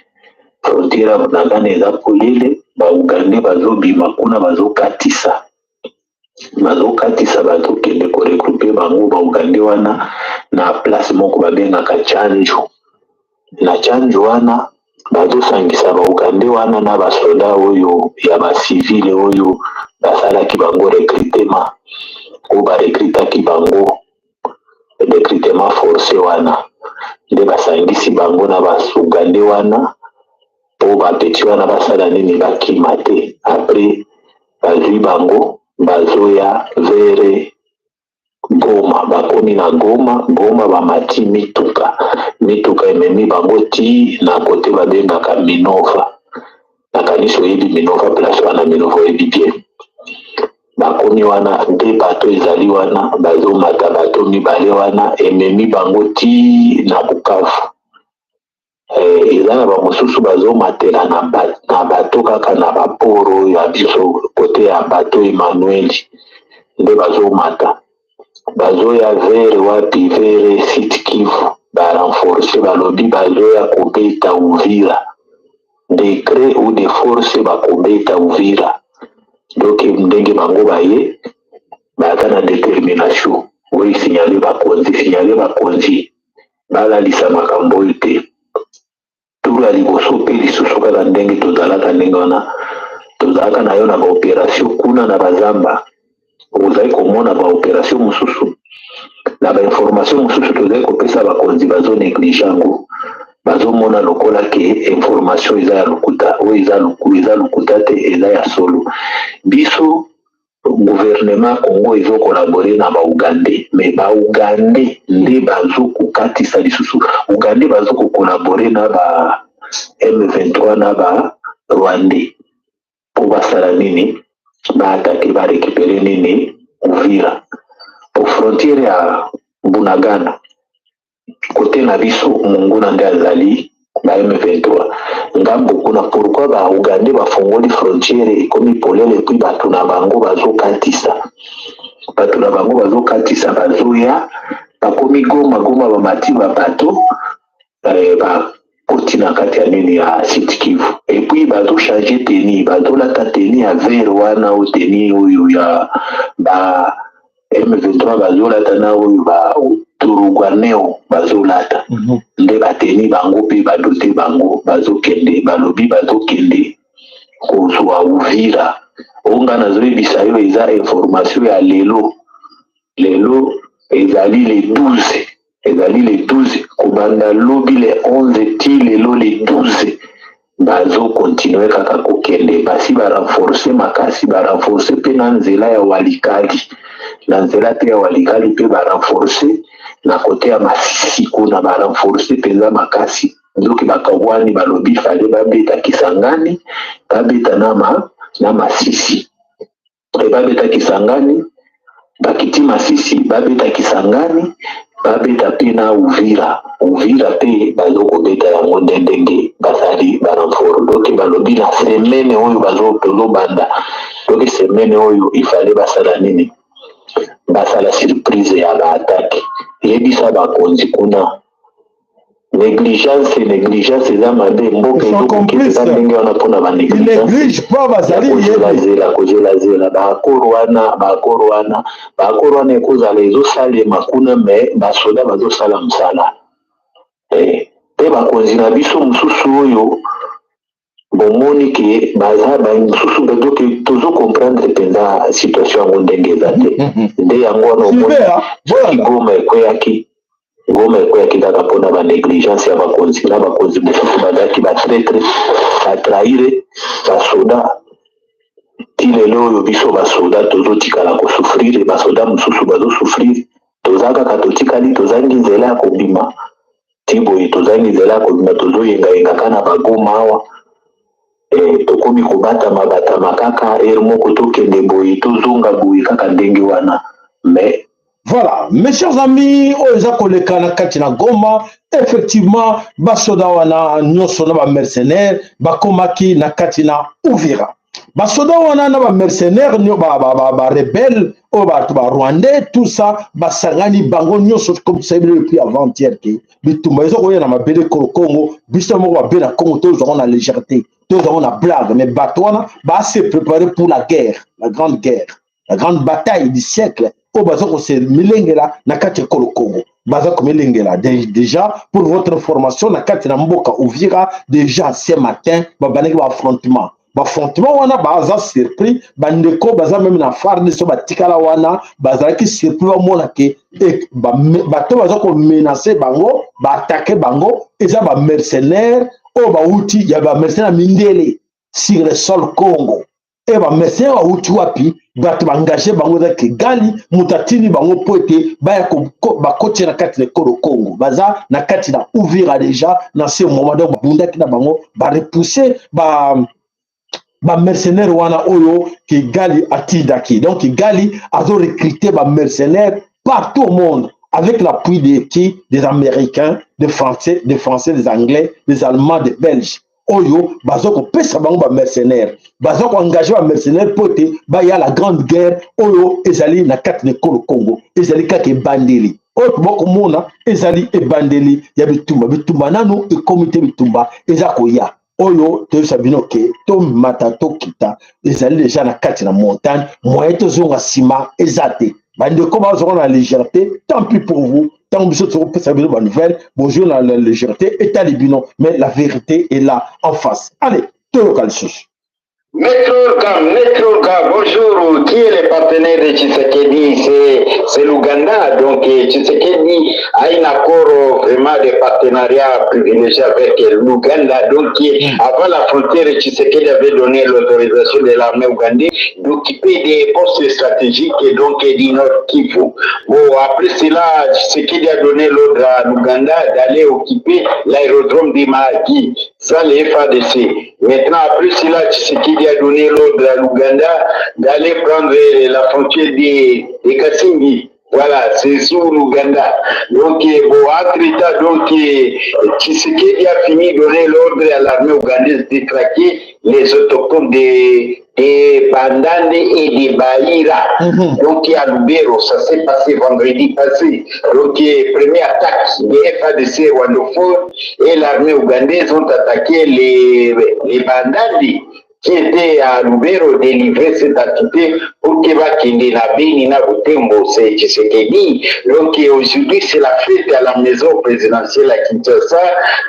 Frontière ya Bunagana eza polele, baugandais bazobima kuna, bazokatisa, bazokende koregrouper bango baugandais wana na place moko babengaka Chanjo. Na Chanjo wana Bazosangisa ba Ougandais wana na ba soda oyo ya ba civile oyo basalaki bango recrutement, oyo ba recrutaki bango recrutement force wana, nde basangisi bango na ba Ougandais wana po ba petit wana basala nini, bakima te. Après bazwi bango, bazoya vers Goma. Bakomi na Goma. Goma bamati mituka, mituka ememi bango ti na kote babengaka Minova. Nakanisi oyebi Minova, place wana Minova oyebi bien. Bakomi wana nde bato ezali wana, bazomata bato mibale wana ememi bango ti na Bukavu. Eza na bamosusu bazomatela na bato kaka na baporo ya biso, kote ya bato Emmanuel nde bazomata, bazoya vers wapi? Vers Sud Kivu. Barenforce, balobi bazoya kobeta Uvira de gré ou de force, bakobeta Uvira. Donc ndenge bango baye, baza na détermination oyo. Signale bakonzi, signale bakonzi, balalisa makambo oyo te. Tour ya liboso mpe lisusu kaka ndenge tozalaka, ndenge wana tozalaka na yo na baopération kuna na bazamba, ozali komona baopération mosusu na bainformation mosusu tozali kopesa bakonzi, bazonéglige yango, bazomona lokola ke information eza ya lokuta. Oyo eza lokuta te, eza ya solo. Biso gouvernement Congo ezocollaborer na baugandais, mais baugandais nde bazokokatisa lisusu. Ugandais bazokocollaborer na ba M23 na ba Rwandais mpo basala nini? Baattaquer, barécupérer nini? Uvira. Po frontière ya Bunagana kote na biso, monguna nde azali ba M23 ngambo kuna. Pourquoi baugandais bafongoli frontière, ekomi polele, et puis bato na bango bazokatisa, bato na bango bazokatisa, bazoya, bakomi Goma. Goma bamati babato, bakoti na kati ya nini, ya Sud Kivu. Et puis bazochanger tenue, bazolata tenue ya vert wana, oyo tenue oyo ya ba M23 bazolata na oyo ba Twirwaneho bazolata nde batenue bango mpe badote bango. Bazokende, balobi bazokende kozwa Uvira. Oyo nga nazoyebisa yo eza information ya lelo. Lelo ezali le 12, ezali le 12. Kobanda lobi le 11 ti lelo le 12, bazocontinuer kaka kokende. Basi barenforce makasi, barenforce mpe na nzela ya Walikali, na nzela mpe ya Walikali mpe barenforce na kote ya Masisi kuna, barenforce mpenza makasi. Nzoki bakabwani, balobi fale babeta Kisangani, babeta na Masisi. E babeta Kisangani, bakiti Masisi, babeta Kisangani, babeta mpe na Uvira. Uvira mpe bazokobeta yango nde ndenge bazali barenfort. Donc balobi na semaine oyo tozobanda, donc semaine oyo ifale basala nini? Basala surprise ya baattaque. Yebisa bakonzi kuna, négligence, négligence eza mabe. Mboka ezokokende eza ndenge wana mpona banégligence, kozelazela, kozelazela baaccord wana, baaccord wana, baaccord wana ekozala ezosalema kuna, mais basoda bazosala mosala. Mpe bakonzi na biso mosusu oyo bomoni ke baza mosusu, donc tozocomprendre mpenza situation yango ndenge eza te. Nde yango wana omoni soki Goma ekweyaki, Goma ekweyaki kaka mpona banégligence ya bakonzi na bakonzi mosusu bazalaki batraître, batrahir basoda. Ti lelo oyo biso basoda tozotikala kosouffrir, basoda mosusu bazosouffrir. Toza kaka, totikali, tozangi nzela ya kobima. Ti boye tozangi nzela ya kobima, tozoyengayenga kaka na bagoma awa. Tokomi kobatama batama kaka heure moko, tokende boye, tozonga boye, kaka ndenge wana, mais Voilà, mes chers amis, oyo eza koleka na kati na Goma, effectivement basoda wana nyonso na bamercenaire bakomaki na kati na Uvira. Basoda wana na bamercenaire, barebelle oyo bato barwandais, tout ça, basangani bango nyonso. Comme tosayebi depuis avant-hier ke bitumba eza koya na mabele kolo Congo, biso moko babe na Congo tozwango na légèreté, tozwango na blague, mais bato wana base préparer pour la guerre, la grande guerre, la grande bataille du siècle. oyo baza kose milengela na kati ya ekolo Congo. Baza komilengela déjà. Pour votre information, na kati na mboka Uvira, déjà ce matin babandaki baaffrontement. Baaffrontement wana, baza surpris. Bandeko baza même na FARDC batikala wana, bazalaki surpris bamona ke bato baza komenacer bango, baattaquer bango, eza bamercenaire oyo bauti ya bamercenaire ya mindele sur le sol Congo. E bamercenaire bauti wapi? Bato baengager bango eza Kigali. Moto atindi bango mpo ete baya bakoti na kati na ekolo Congo. Baza na kati na Uvira déjà na ce moment. Donc babundaki na bango, barepousser ba bamercenaire wana oyo Kigali atindaki. Donc Kigali azorecruter bamercenaire partout au monde avec l'appui de qui? Des Américains, des Français, des Anglais, des Allemands, des Belges, oyo baza kopesa bango bamercenaire, baza koengager bamercenaire mpo ete baya la grande guerre oyo ezali na kati na ekolo Congo. Ezali kaka ebandeli. Oyo tobakomona ezali ebandeli ya bitumba. Bitumba nanu ekomi te, bitumba eza koya. Oyo toyebisa bino ke tomata, tokita, ezali déjà na kati na montagne. Moyen tozonga nsima eza te. Bandeko bazonga na légèreté, tant pis pour vous. Ntango biso tokopesa bino banouvelle, bozwi na la légèreté, etali bino, mais la vérité est là en face. Allez, toyoka lisusu. Maître Olga, Maître Olga, bonjour. Qui est le partenaire de Tshisekedi? C'est l'Ouganda. Donc Tshisekedi a un accord vraiment de partenariat privilégié avec l'Ouganda. Donc avant la frontière, Tshisekedi avait donné l'autorisation de l'armée ougandaise d'occuper des postes stratégiques et donc du Nord Kivu. Bon, après cela, Tshisekedi a donné l'ordre à l'Ouganda d'aller occuper l'aérodrome de Mahagi, sans les FARDC. Maintenant, après cela, Tshisekedi a donné l'ordre à l'Ouganda d'aller prendre la frontière de Kasindi. Voilà, c'est sous l'Ouganda. Donc, bon, entre-temps, donc, Tshisekedi a fini de donner l'ordre à l'armée ougandaise de traquer les autochtones de Bandande et de Baïra. Donc, à Lubero, ça s'est passé vendredi passé. Donc, première attaque des FARDC rwandophones et l'armée ougandaise ont attaqué les Bandande qui était à Lubero, délivrer cette entité pour que bakende na Beni na Butembo, c'est Tshisekedi. Donc aujourd'hui, c'est la fête à la maison présidentielle à Kinshasa,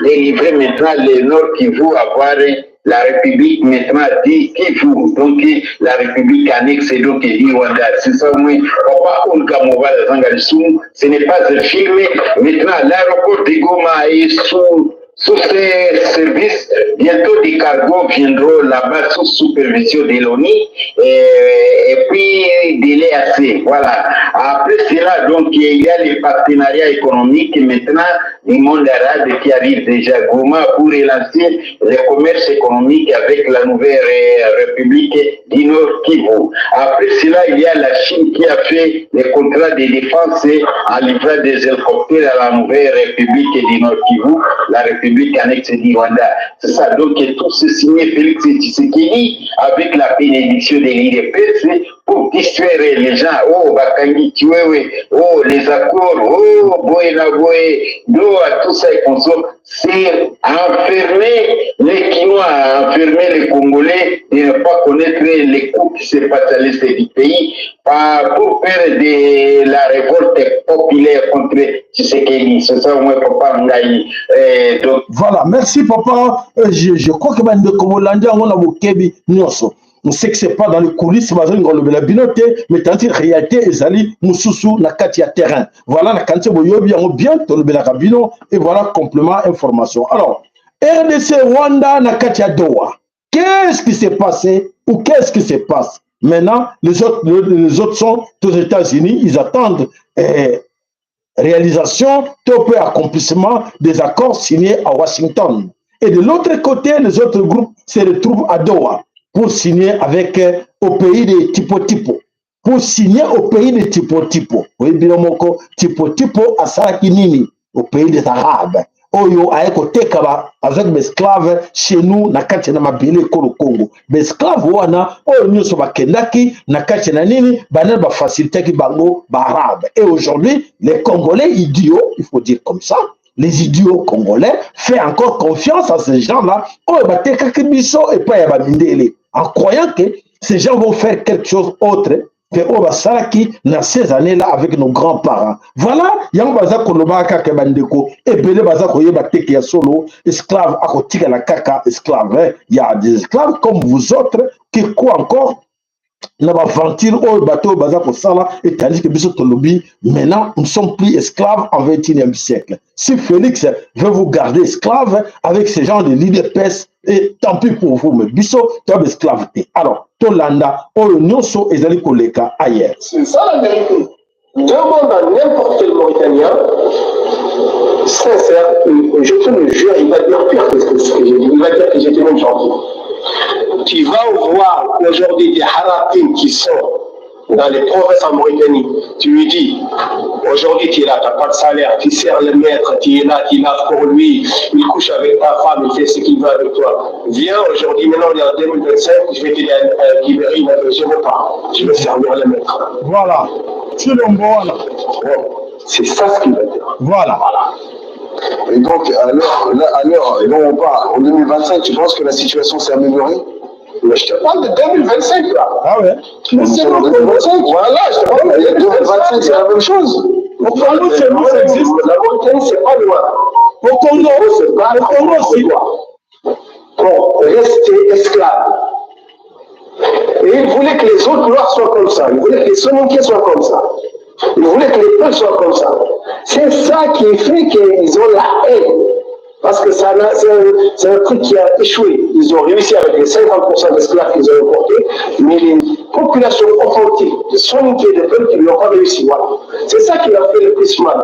délivrer maintenant le Nord Kivu, avoir la République maintenant dit Kivu, donc la République annexe donc dit Rwanda. C'est ça, oui. Papa Olga Mobala Zangalissou, ce n'est pas un film. Maintenant, l'aéroport de Goma est sous ces services. Bientôt des cargos viendront là-bas sous supervision de l'ONU et puis de l'EAC. Voilà. Après cela, donc, il y a les partenariats économiques maintenant du monde arabe qui arrive déjà à Goma pour relancer le commerce économique avec la nouvelle République du Nord Kivu. Après cela, il y a la Chine qui a fait les contrats de défense en livrant des hélicoptères à la nouvelle République du Nord Kivu, la République annexe du Rwanda. C'est ça. Donc, tout ce signé Félix Tshisekedi avec la bénédiction de l'UDPS pour distraire les gens. Oh, bakangi Tshiwewe, oh, les accords, oh, boye na boye, do, à tout ça et consort. C'est enfermer les Kinois, enfermer les Congolais de ne pas connaître les coups qui se passent à l'est du pays pour faire de la révolte populaire contre Tshisekedi. C'est ça, moi, papa ngai. Donc, Voilà, merci papa. Je crois que bandeko bolandi yango na bokebi nyonso. On sait que c'est pas dans les coulisses, bazolinga kolobela bino te, mais tanti réalité ezali mosusu na kati ya terrain. Voilà, na kanti boyobi yango bien, tolobelaka bino, et voilà complément information. Alors, RDC Rwanda na kati ya Doha. Qu'est-ce qui s'est passé ou qu'est-ce qui se passe maintenant? Les autres sont aux États-Unis, ils attendent réalisation, to pe accomplissement des accords signés à Washington. Et de l'autre côté, les autres groupes se retrouvent à Doha pour signer avec au pays de Tipo Tipo. Pour signer au pays de Tipo Tipo. Oui, bino moko, Tipo Tipo asalaki nini au pays des Arabes? Oyo aye koteka ba avec baesclave chez nous na kati na mabele ekolo Congo. Baesclave wana oyo nyonso bakendaki na kati na nini, banani bafacilitaki bango? Baarabe. Et aujourd'hui, les Congolais idiots, il faut dire comme ça, les idiots congolais fait encore confiance à ces gens-là oyo batekaki biso epai ya bamindele, en croyant que ces gens vont faire quelque chose autre. Oyo basalaki na ces années là avec nos grands parents. Voilà yango baza kolobaka kaka. Bandeko ebele baza koyeba te ke ya solo, esclave akotikala kaka esclave. Il y a des esclaves comme vous autres qui croient encore na baventure oyo bato oyo baza kosala, et tandis que biso tolobi maintenant, nous sommes plus esclaves en 21e siècle. Si Félix veut vous garder esclave avec ce genre de l'UDPS, et tant pis pour vous, mais biso toza esclave te. Alors tolanda oyo nyonso ezali koleka ailleurs. C'est ça la vérité. Demande à n'importe quel Mauritanien sincère, je te le jure, il va dire pire que ce que j'ai dit. Il va dire que j'étais même gentil. Tu vas voir aujourd'hui des haratines qui sont dans les provinces en Mauritanie. Tu lui dis, aujourd'hui tu es là, tu n'as pas de salaire, tu sers le maître, tu es là, tu laves pour lui, il couche avec ta femme, il fait ce qu'il veut avec toi. Viens aujourd'hui, maintenant on est en 2025, je vais t'aider à libérer, il va dire, je ne veux pas, je vais servir le maître. Voilà. Tshilombo wana. C'est ça ce qu'il va dire. Voilà. Voilà. Et donc, à l'heure, et là on parle, en 2025, tu penses que la situation s'est améliorée? Mais je te parle de 2025 là. Ah ouais. Mais c'est le 2025. Voilà, je te parle de 2025, c'est la même chose. Au Congo, chez nous, ça existe. La Mauritanie, c'est pas loin. Au Congo, c'est pas au Congo aussi. Pour rester esclave. Et il voulait que les autres Noirs soient comme ça. Il voulait que les Soninké soient comme ça. Il voulait que les Peuls soient comme ça. C'est ça qui fait qu'ils ont la haine. Parce que ça, c'est un truc qui a échoué. Ils ont réussi avec les 50% d'esclaves qu'ils ont importés, mais les populations authentiques de Soninké et de Peuls qui n'ont pas réussi. Voilà. C'est ça qui a fait le plus mal.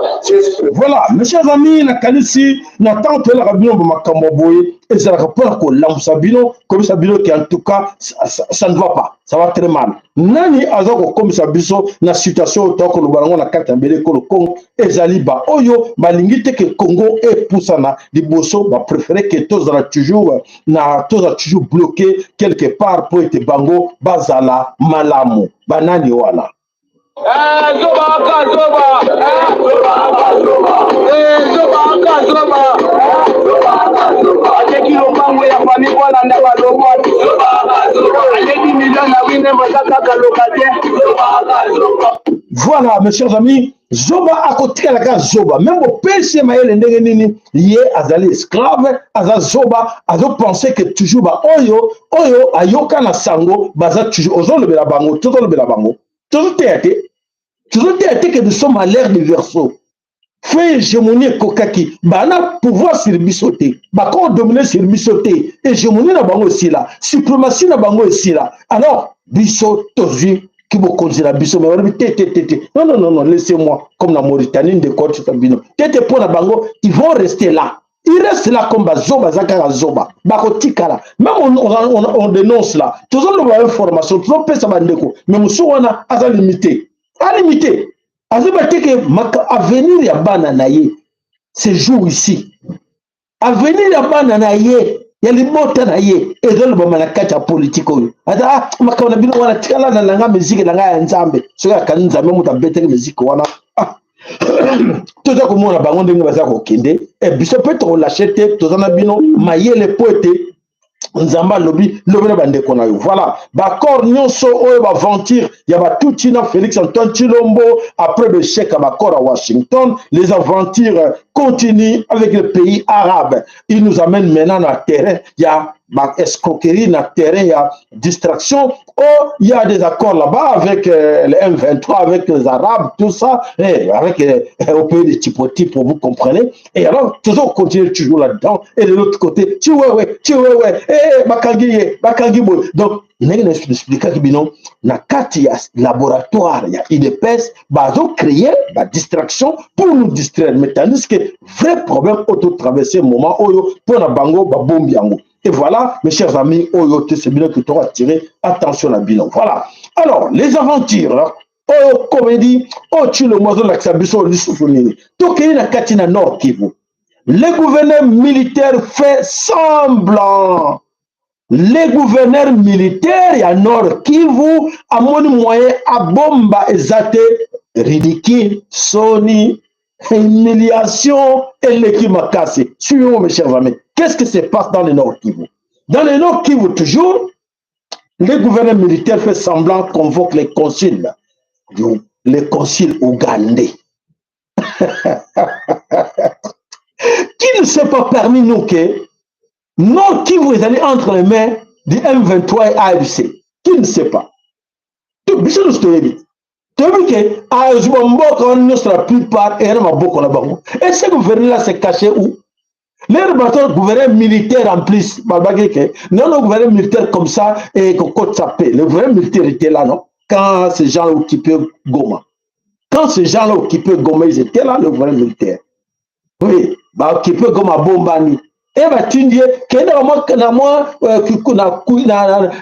Voilà, mes chers amis, nakanisi na ntango toyelaka bino bamakambo boye, ezalaka mpona kolamusa bino, komisa bino ke en tout cas ça ne va pas, ça va très mal. Nani aza kokomisa biso na situation oyo tokoloba yango na kati ya mbele ekolo Congo? Ezali baoyo balingi te ke Congo epusana liboso. Bapréféré ke tozala toujours na tozala toujours bloqué quelque part mpo ete bango bazala malamu. Banani wana? Zoba aka zoba, zoba aka zoba, ateki lopango ya famille mpo alanda balobot, aleki million na winembo, eza kaka locataire. Voilà, mes chers amis, zoba akotikala kaka zoba. Même bopesi ye mayele ndenge nini, ye azali esclave, aza zoba, azopense ke toujours baoyo oyo ayoka na sango baza toujours. Ozolobela bango, tozolobela bango, tozoteya te, tozoteya te que nous sommes à l'ère du Verseau. Fait hégémonie ekokaki, bana pouvoir sur biso te, bakodomine sur biso te. Hégémonie na bango esila, suprématie na bango esila. Alors biso tozwi kibokonzi na biso, mais balobi te, te, te, te, non, non, non, non, laissez-moi comme na Mauritanie. Ndeko tita bino te te, mpo na bango ils vont rester là, ils restent là comme bazoba, aza kaka zoba, bakotikala. Même on dénonce là, tozoloba information, tozopesa bandeko, mais mosusu wana aza limité, alimité, azoba te ke avenir ya bana na ye se joue ici. Avenir ya bana na ye, ya libota na ye, ezolobama na kati ya politike oyo. Ata ah, makambo na bino wana, tikala na nanga miziki na ngai ya Nzambe. Soki akangi Nzambe, moto abetaki miziki wana, ah. Toza komona bango ndenge baza kokende. E biso mpe tokolâcher te, toza na bino mayele mpo ete Nzambe alobi lobela bandeko na yo. Voilà, baaccord nyonso oyo, baventure ya batuti na Félix Antoine Tshilombo après l'échec ya baaccord à Washington, les aventures continuent avec le pays arabe. Il nous amène maintenant na terrain ya baescroquerie, na terrain ya distraction. Oh, il y a des accords là-bas avec les M23, avec les Arabes, tout ça, et avec au pays de Tipoti, pour vous comprenez. Et alors toujours continuer toujours là-dedans. Et de l'autre côté, tu ouais, tu ouais, eh bakangi, bakangi boy. Donc ndenge na expliquaki bino, na kati ya laboratoire ya UDPS, bazocréer badistraction pour nous distraire, mais tandis que vrai problème oyo totraverse moment oyo, mpo na bango babombi yango. Et voilà, mes chers amis, oyo te, c'est bien que tu attirer attention na bino. Voilà, alors les aventures oyo, comédie oyo Tshilombo azolakisa biso lisusu nini? Tokei na kati na Nord Kivu. Le gouverneur militaire fait semblant. Le gouverneur militaire ya Nord Kivu amoni moyen abomba eza te. Ridicule, soni, humiliation eleki makasi. Suivez-moi, mes chers amis, qu'est-ce qui se passe dans le Nord Kivu? Dans le Nord Kivu toujours, le gouverneur militaire fait semblant, convoque les consuls. Le concile ougandais. Qui ne sait pas parmi nous que Nord Kivu ezali entre les mains du M23 et AFC? Qui ne sait pas? Biso nyonso toyebi. Toyebi ke azwa mboka wana nyonso, la plupart eya na maboko na bango. Et ce gouverneur là s'est caché où? Lere bato gouverneur militaire en plus, balobaki ke non, le gouverneur militaire comme ça et kokotisa pe. Le gouverneur militaire était là, non? Quand ces gens occupaient Goma, quand ces gens-là occupaient Goma, ils étaient là, le gouverneur militaire. Oui, baoccupe Goma, bombani e batindi ye kende na mwa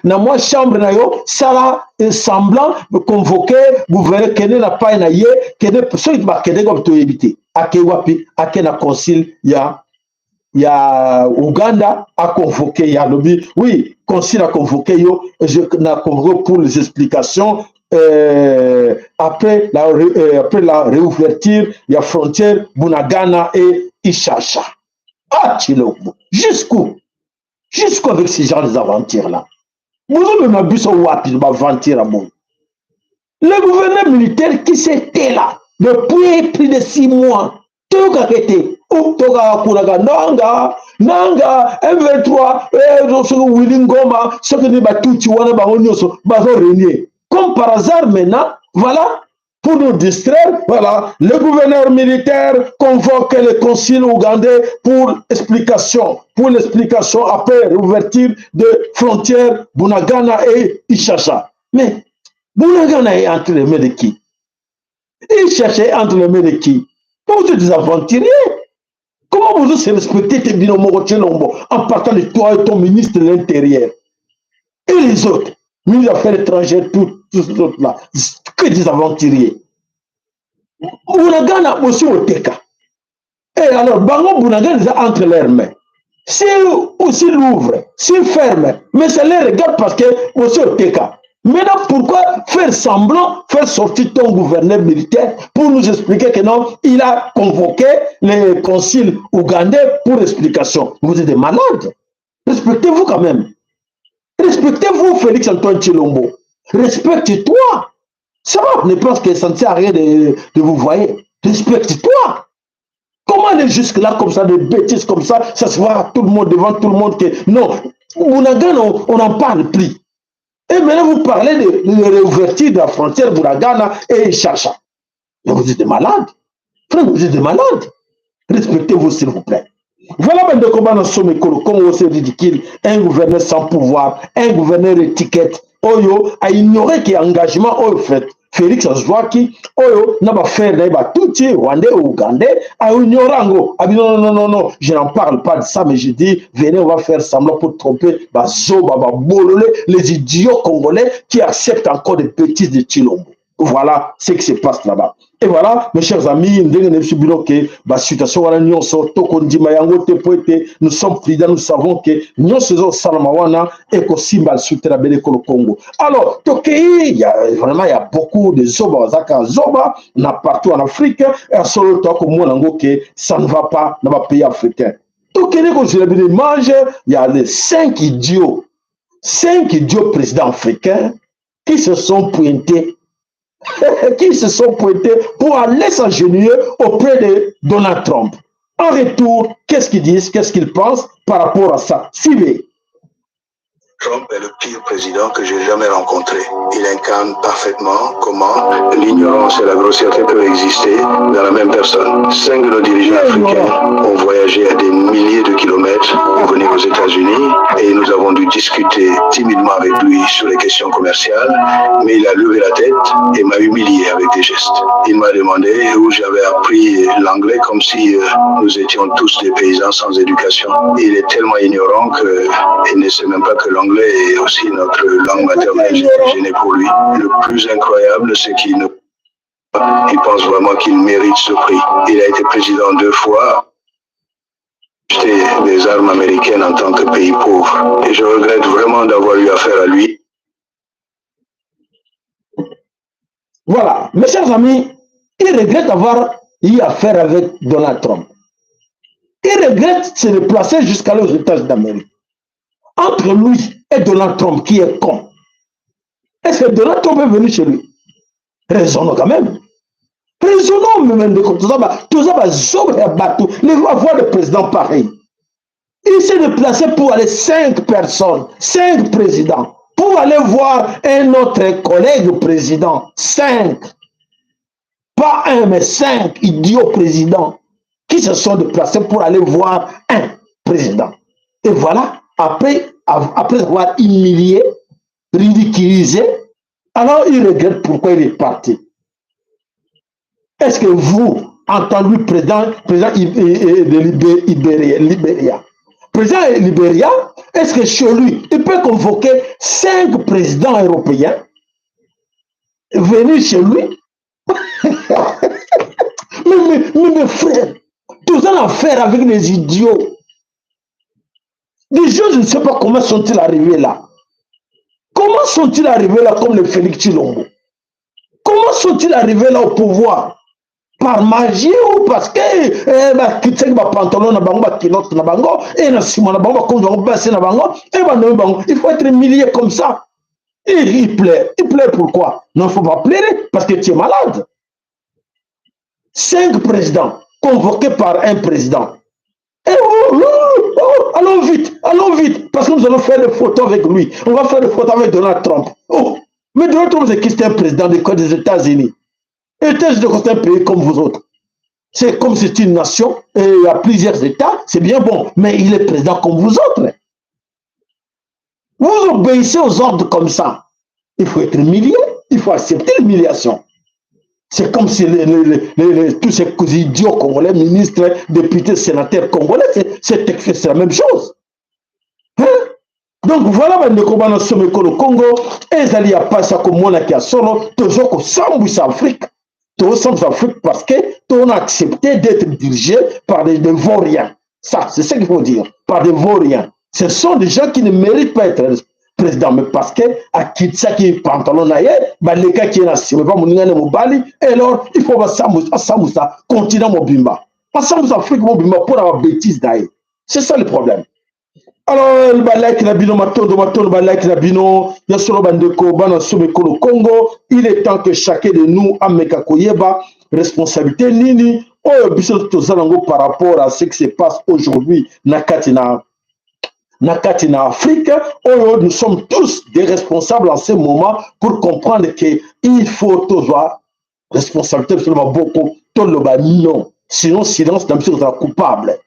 na mwa chambre na yo, sala semblant convoquer gouverneur, kende na pai na ye, kende. Soki bakende wapi toyebi te. Ake wapi? Ake na concile ya Uganda, aconvoqué ye, alobi oui, concile a convoqué yo, je na convoqué pour les explications après la réouverture ya frontière Bunagana et Ishasha. Ah, Tshilombo, jusqu'où? Jusqu'où avec ces genres d'aventures là? Bozomema biso wapi, baaventure ya boye? Le gouverneur militaire qui s'était là depuis plus de 6 mois, toyokaka ete tokaka kunaka nanga nanga M23, soki Willy Ngoma, soki nini, batuti wana bango nyonso bazo régner. Comme par hasard maintenant, voilà, pour nous distraire, voilà, le gouverneur militaire convoque le concile ougandais pour explication, pour l'explication après l'ouverture de frontières Bunagana et Ishasha. Mais Bunagana est entre les mains de qui? Ishasha est entre les mains de qui? Vous êtes des aventuriers. Comment vous se respecter, bino moko, Tshilombo, en partant de toi et ton ministre de l'Intérieur et les autres, ministre des Affaires étrangères, tous les autres là, que des aventuriers. Bunagana aussi oteka. Et alors, bango Bunagana est entre leurs mains. Si aussi l'ouvre, s'il ferme, mais ça les regarde parce que aussi oteka. Maintenant, pourquoi faire semblant, faire sortir ton gouverneur militaire pour nous expliquer que non, il a convoqué les conciles ougandais pour explication? Vous êtes des malades. Respectez-vous quand même. Respectez-vous, Félix Antoine Tshilombo. Respecte-toi. Ça va, ne pense que ça ne sert à rien de vous voyer. Respecte-toi. Comment aller jusque-là comme ça, des bêtises comme ça se voit à tout le monde, devant tout le monde que non, Bunagana, on n'en parle plus. Et maintenant, vous parlez de réouverture de la frontière Bunagana et Chacha. Mais vous êtes des malades. Frère, vous êtes des malades. Respectez-vous, s'il vous plaît. Voilà, bandeko bana sommet, comme c'est ridicule. Un gouverneur sans pouvoir, un gouverneur étiquette, oyo a ignoré que engagement oyo fait Félix azwaki oyo na bafrère na ye batutsi rwandais ou ougandais, aignore yango. Abi non, non, non, non, je n'en parle pas de ça, mais je dis venez, on va faire semblant pour tromper bazoba, babolole, les idiots congolais qui acceptent encore des bêtises de Tshilombo. Voilà ce qui se passe là-bas. Et voilà, mes chers amis, ndenge na biso bino ke basituation wana nyonso tokondima yango te, po ete nous sommes prudents, nous savons ke nyonso ezosalama wana ekosimba lisusu te na bele ekolo Congo. Alors tokei, ya vraiment ya beaucoup de zoba bazaka zoba na partout en Afrique. Ya solo, toakomona yango ke ça ne va pas na bapays africains. Tokende kozwela bino image ya les cinq idiots, cinq idiots présidents africains qui se sont pointés pour aller s'agenouiller auprès de Donald Trump. En retour, qu'est-ce qu'ils disent, qu'est-ce qu'ils pensent par rapport à ça? Suivez. Trump est le pire président que j'ai jamais rencontré. Il incarne parfaitement comment l'ignorance et la grossièreté peuvent exister dans la même personne. Cinq de nos dirigeants africains ont voyagé à des milliers de kilomètres pour venir aux États-Unis et nous avons dû discuter timidement avec lui sur les questions commerciales, mais il a levé la tête et m'a humilié avec des gestes. Il m'a demandé où j'avais appris l'anglais, comme si nous étions tous des paysans sans éducation. Il est tellement ignorant qu'il ne sait même pas que l'anglais est aussi notre langue maternelle. J'étais gêné pour lui. Le plus incroyable, c'est qu'il ne il pense vraiment qu'il mérite ce prix. Il a été président deux fois, acheté des armes américaines en tant que pays pauvre. Et je regrette vraiment d'avoir eu affaire à lui. Voilà, mes chers amis, il regrette d'avoir eu affaire avec Donald Trump. Il regrette se déplacer jusqu'à aux États-Unis d'Amérique. Entre lui et Donald Trump, qui est con? Est-ce que Donald Trump est venu chez lui? Raisonnons quand même. Raisonnons même ndeko, toza bazoba ya bato. Avoir le président pareil, il s'est déplacé pour aller cinq personnes, cinq présidents, pour aller voir un autre collègue président. Cinq, pas un, mais cinq idiots présidents qui se sont déplacés pour aller voir un président. Et voilà, après avoir humilié, ridiculisé, alors il regrette pourquoi il est parti. Est-ce que vous, en tant que président de Libéria, président de Libéria, est-ce que chez lui, il peut convoquer cinq présidents européens venir chez lui? Mais mes frères, tout ça à faire avec les idiots. Des gens, je ne sais pas comment sont-ils arrivés là. Comment sont-ils arrivés là comme le Félix Tshilombo? Comment sont-ils arrivés là au pouvoir? Par magie ou parce que eh, bakitisaki bapantalon na bango, baculotte na bango, e na nsima na bango bakonzi bango basi na bango e banomi bango? Il faut être humilié comme ça. Et il pleure. Il pleure pourquoi? Non, il ne faut pas pleurer parce que tu es malade. Cinq présidents convoqués par un président. Et oh, allons vite, allons vite, parce que nous allons faire des photos avec lui. On va faire des photos avec Donald Trump. Oh, mais Donald Trump, c'est qui? C'est un président des États-Unis. États-Unis, c'est un pays comme vous autres. C'est comme si c'est une nation et il y a plusieurs États, c'est bien bon, mais il est président comme vous autres. Vous obéissez aux ordres comme ça. Il faut être humilié, il faut accepter l'humiliation. C'est comme si tous ces idiots congolais, ministres, députés, sénateurs congolais, c'est la même chose. Hein? Donc voilà, bandeko bana somo ekolo Congo, ezali ya pasi ya komonaki ya solo. Toza kosambwisa Afrique, tozosambwisa Afrique parce que on a accepté d'être dirigé par des vauriens. Ça, c'est ce qu'il faut dire, par des vauriens. Ce sont des gens qui ne méritent pas être président, mais parce que akitisaki pantalon na ye, balekaki ye na nsima epa moninga ne mobali. Et alors il faut basambusa continent mobimba, basambusa Afrique mobimba mpona babêtises na ye. C'est ça le problème. Alors balike na bino, matondo, matondo, balike na bino ya solo. Bandeko bana somo ekolo Congo, il est temps que chacun de nous ameka koyeba responsabilité nini oyo biso toza nango par rapport à ce qui se passe aujourd'hui na kati na Afrique oyo. Nous sommes tous des responsables en ce moment pour comprendre que il faut tozwa responsabilité biso na maboko, toloba non. Sinon, silence na biso ekozala coupable,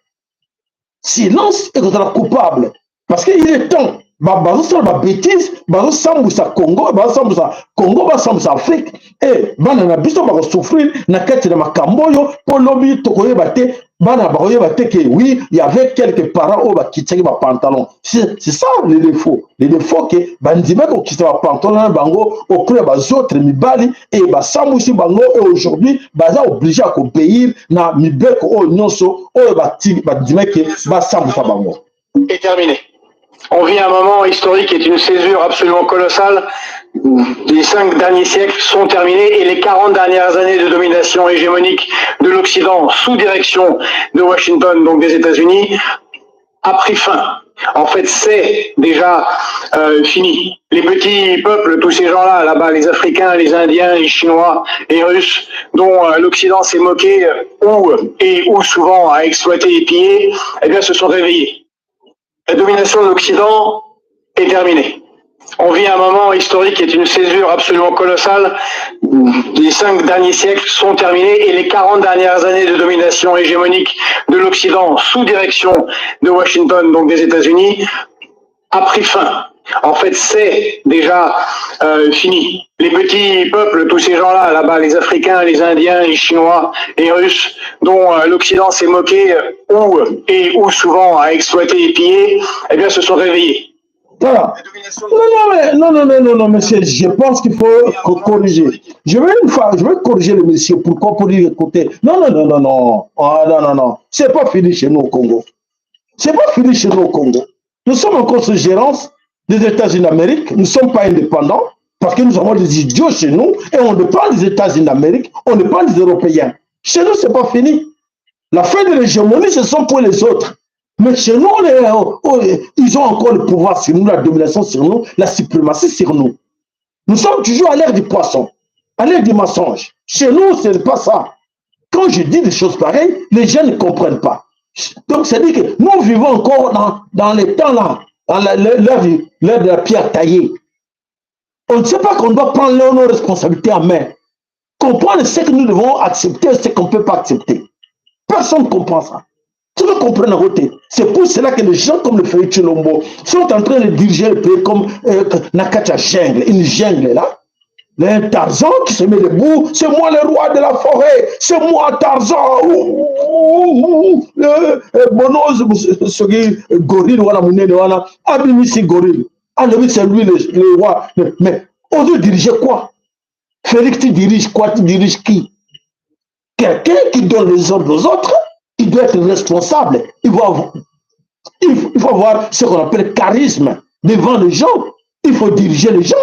silence ekozala coupable, parce que il est temps. Bazosala babêtises, bazosambwisa Congo, bazosambwisa Congo, basambwisa Afrique e bana na biso bakosouffrir na kati na makambo oyo, mpo lobi tokoyeba te, bana bakoyeba te ke oui, y avait quelques parents oyo bakitisaki bapantalon. C'est ça le défaut, le défaut ke bandimaki kokitisa bapantalon na bango auprès ya baautres mibali e basambwisi bango. E aujourd'hui baza obligé ya koobéir na mibeko oyo nyonso oyo bandimaki basambwisa bango. Est terminé. On vit un moment historique qui est une césure absolument colossale. Les 5 derniers siècles sont terminés et les 40 dernières années de domination hégémonique de l'Occident sous direction de Washington, donc des États-Unis, a pris fin. En fait, c'est déjà fini. Les petits peuples, tous ces gens-là, là-bas, les Africains, les Indiens, les Chinois, les Russes, dont l'Occident s'est moqué ou souvent a exploité et pillé, eh bien, se sont réveillés. La domination de l'Occident est terminée. On vit un moment historique qui est une césure absolument colossale. Les 5 derniers siècles sont terminés et les 40 dernières années de domination hégémonique de l'Occident sous direction de Washington, donc des États-Unis, a pris fin. En fait, c'est déjà fini. Les petits peuples, tous ces gens-là, là-bas, les Africains, les Indiens, les Chinois, les Russes, dont l'Occident s'est moqué ou souvent a exploité et pillé, eh bien, se sont réveillés. Voilà. Non, non, mais, non, non, non, non, non, monsieur, je pense qu'il faut corriger. Je vais une fois, je vais corriger le monsieur. Pourquoi? Pour dire, écoutez, non, non, non, non, non, ah, non, non, non, c'est pas fini chez nous au Congo. C'est pas fini chez nous au Congo. Nous sommes encore sous gérance des États-Unis d'Amérique. Nous ne sommes pas indépendants parce que nous avons des idiots chez nous et on dépend des États-Unis d'Amérique, on dépend des Européens. Chez nous, c'est pas fini. La fin de l'hégémonie, ce sont pour les autres. Mais chez nous, ils ont encore le pouvoir sur nous, la domination sur nous, la suprématie sur nous. Nous sommes toujours à l'ère du poisson. À l'aide du mensonge. Chez nous, ce n'est pas ça. Quand je dis des choses pareilles, les gens ne comprennent pas. Donc, c'est-à-dire que nous vivons encore dans, dans les temps là, dans l'ère de la pierre taillée. On ne sait pas qu'on doit prendre nos responsabilités en main. Comprendre ce que nous devons accepter et ce qu'on ne peut pas accepter. Personne ne comprend ça. Tu veux comprendre la route. C'est pour cela que les gens comme le Félix Tshilombo sont en train de diriger le pays comme euh, Nakacha jungle, une jungle là. Un Tarzan qui se met debout, c'est moi le roi de la forêt, c'est moi Tarzan. Euh, euh, Bonoz, soki gorille wana munene wana, abimisi gorille. Alobi c'est lui le, le roi. Mais on veut diriger quoi Félix, tu diriges quoi Tu diriges qui Quelqu'un qui donne les ordres aux autres, il doit être responsable. Il faut avoir, il faut avoir ce qu'on appelle charisme devant les gens. Il faut diriger les gens.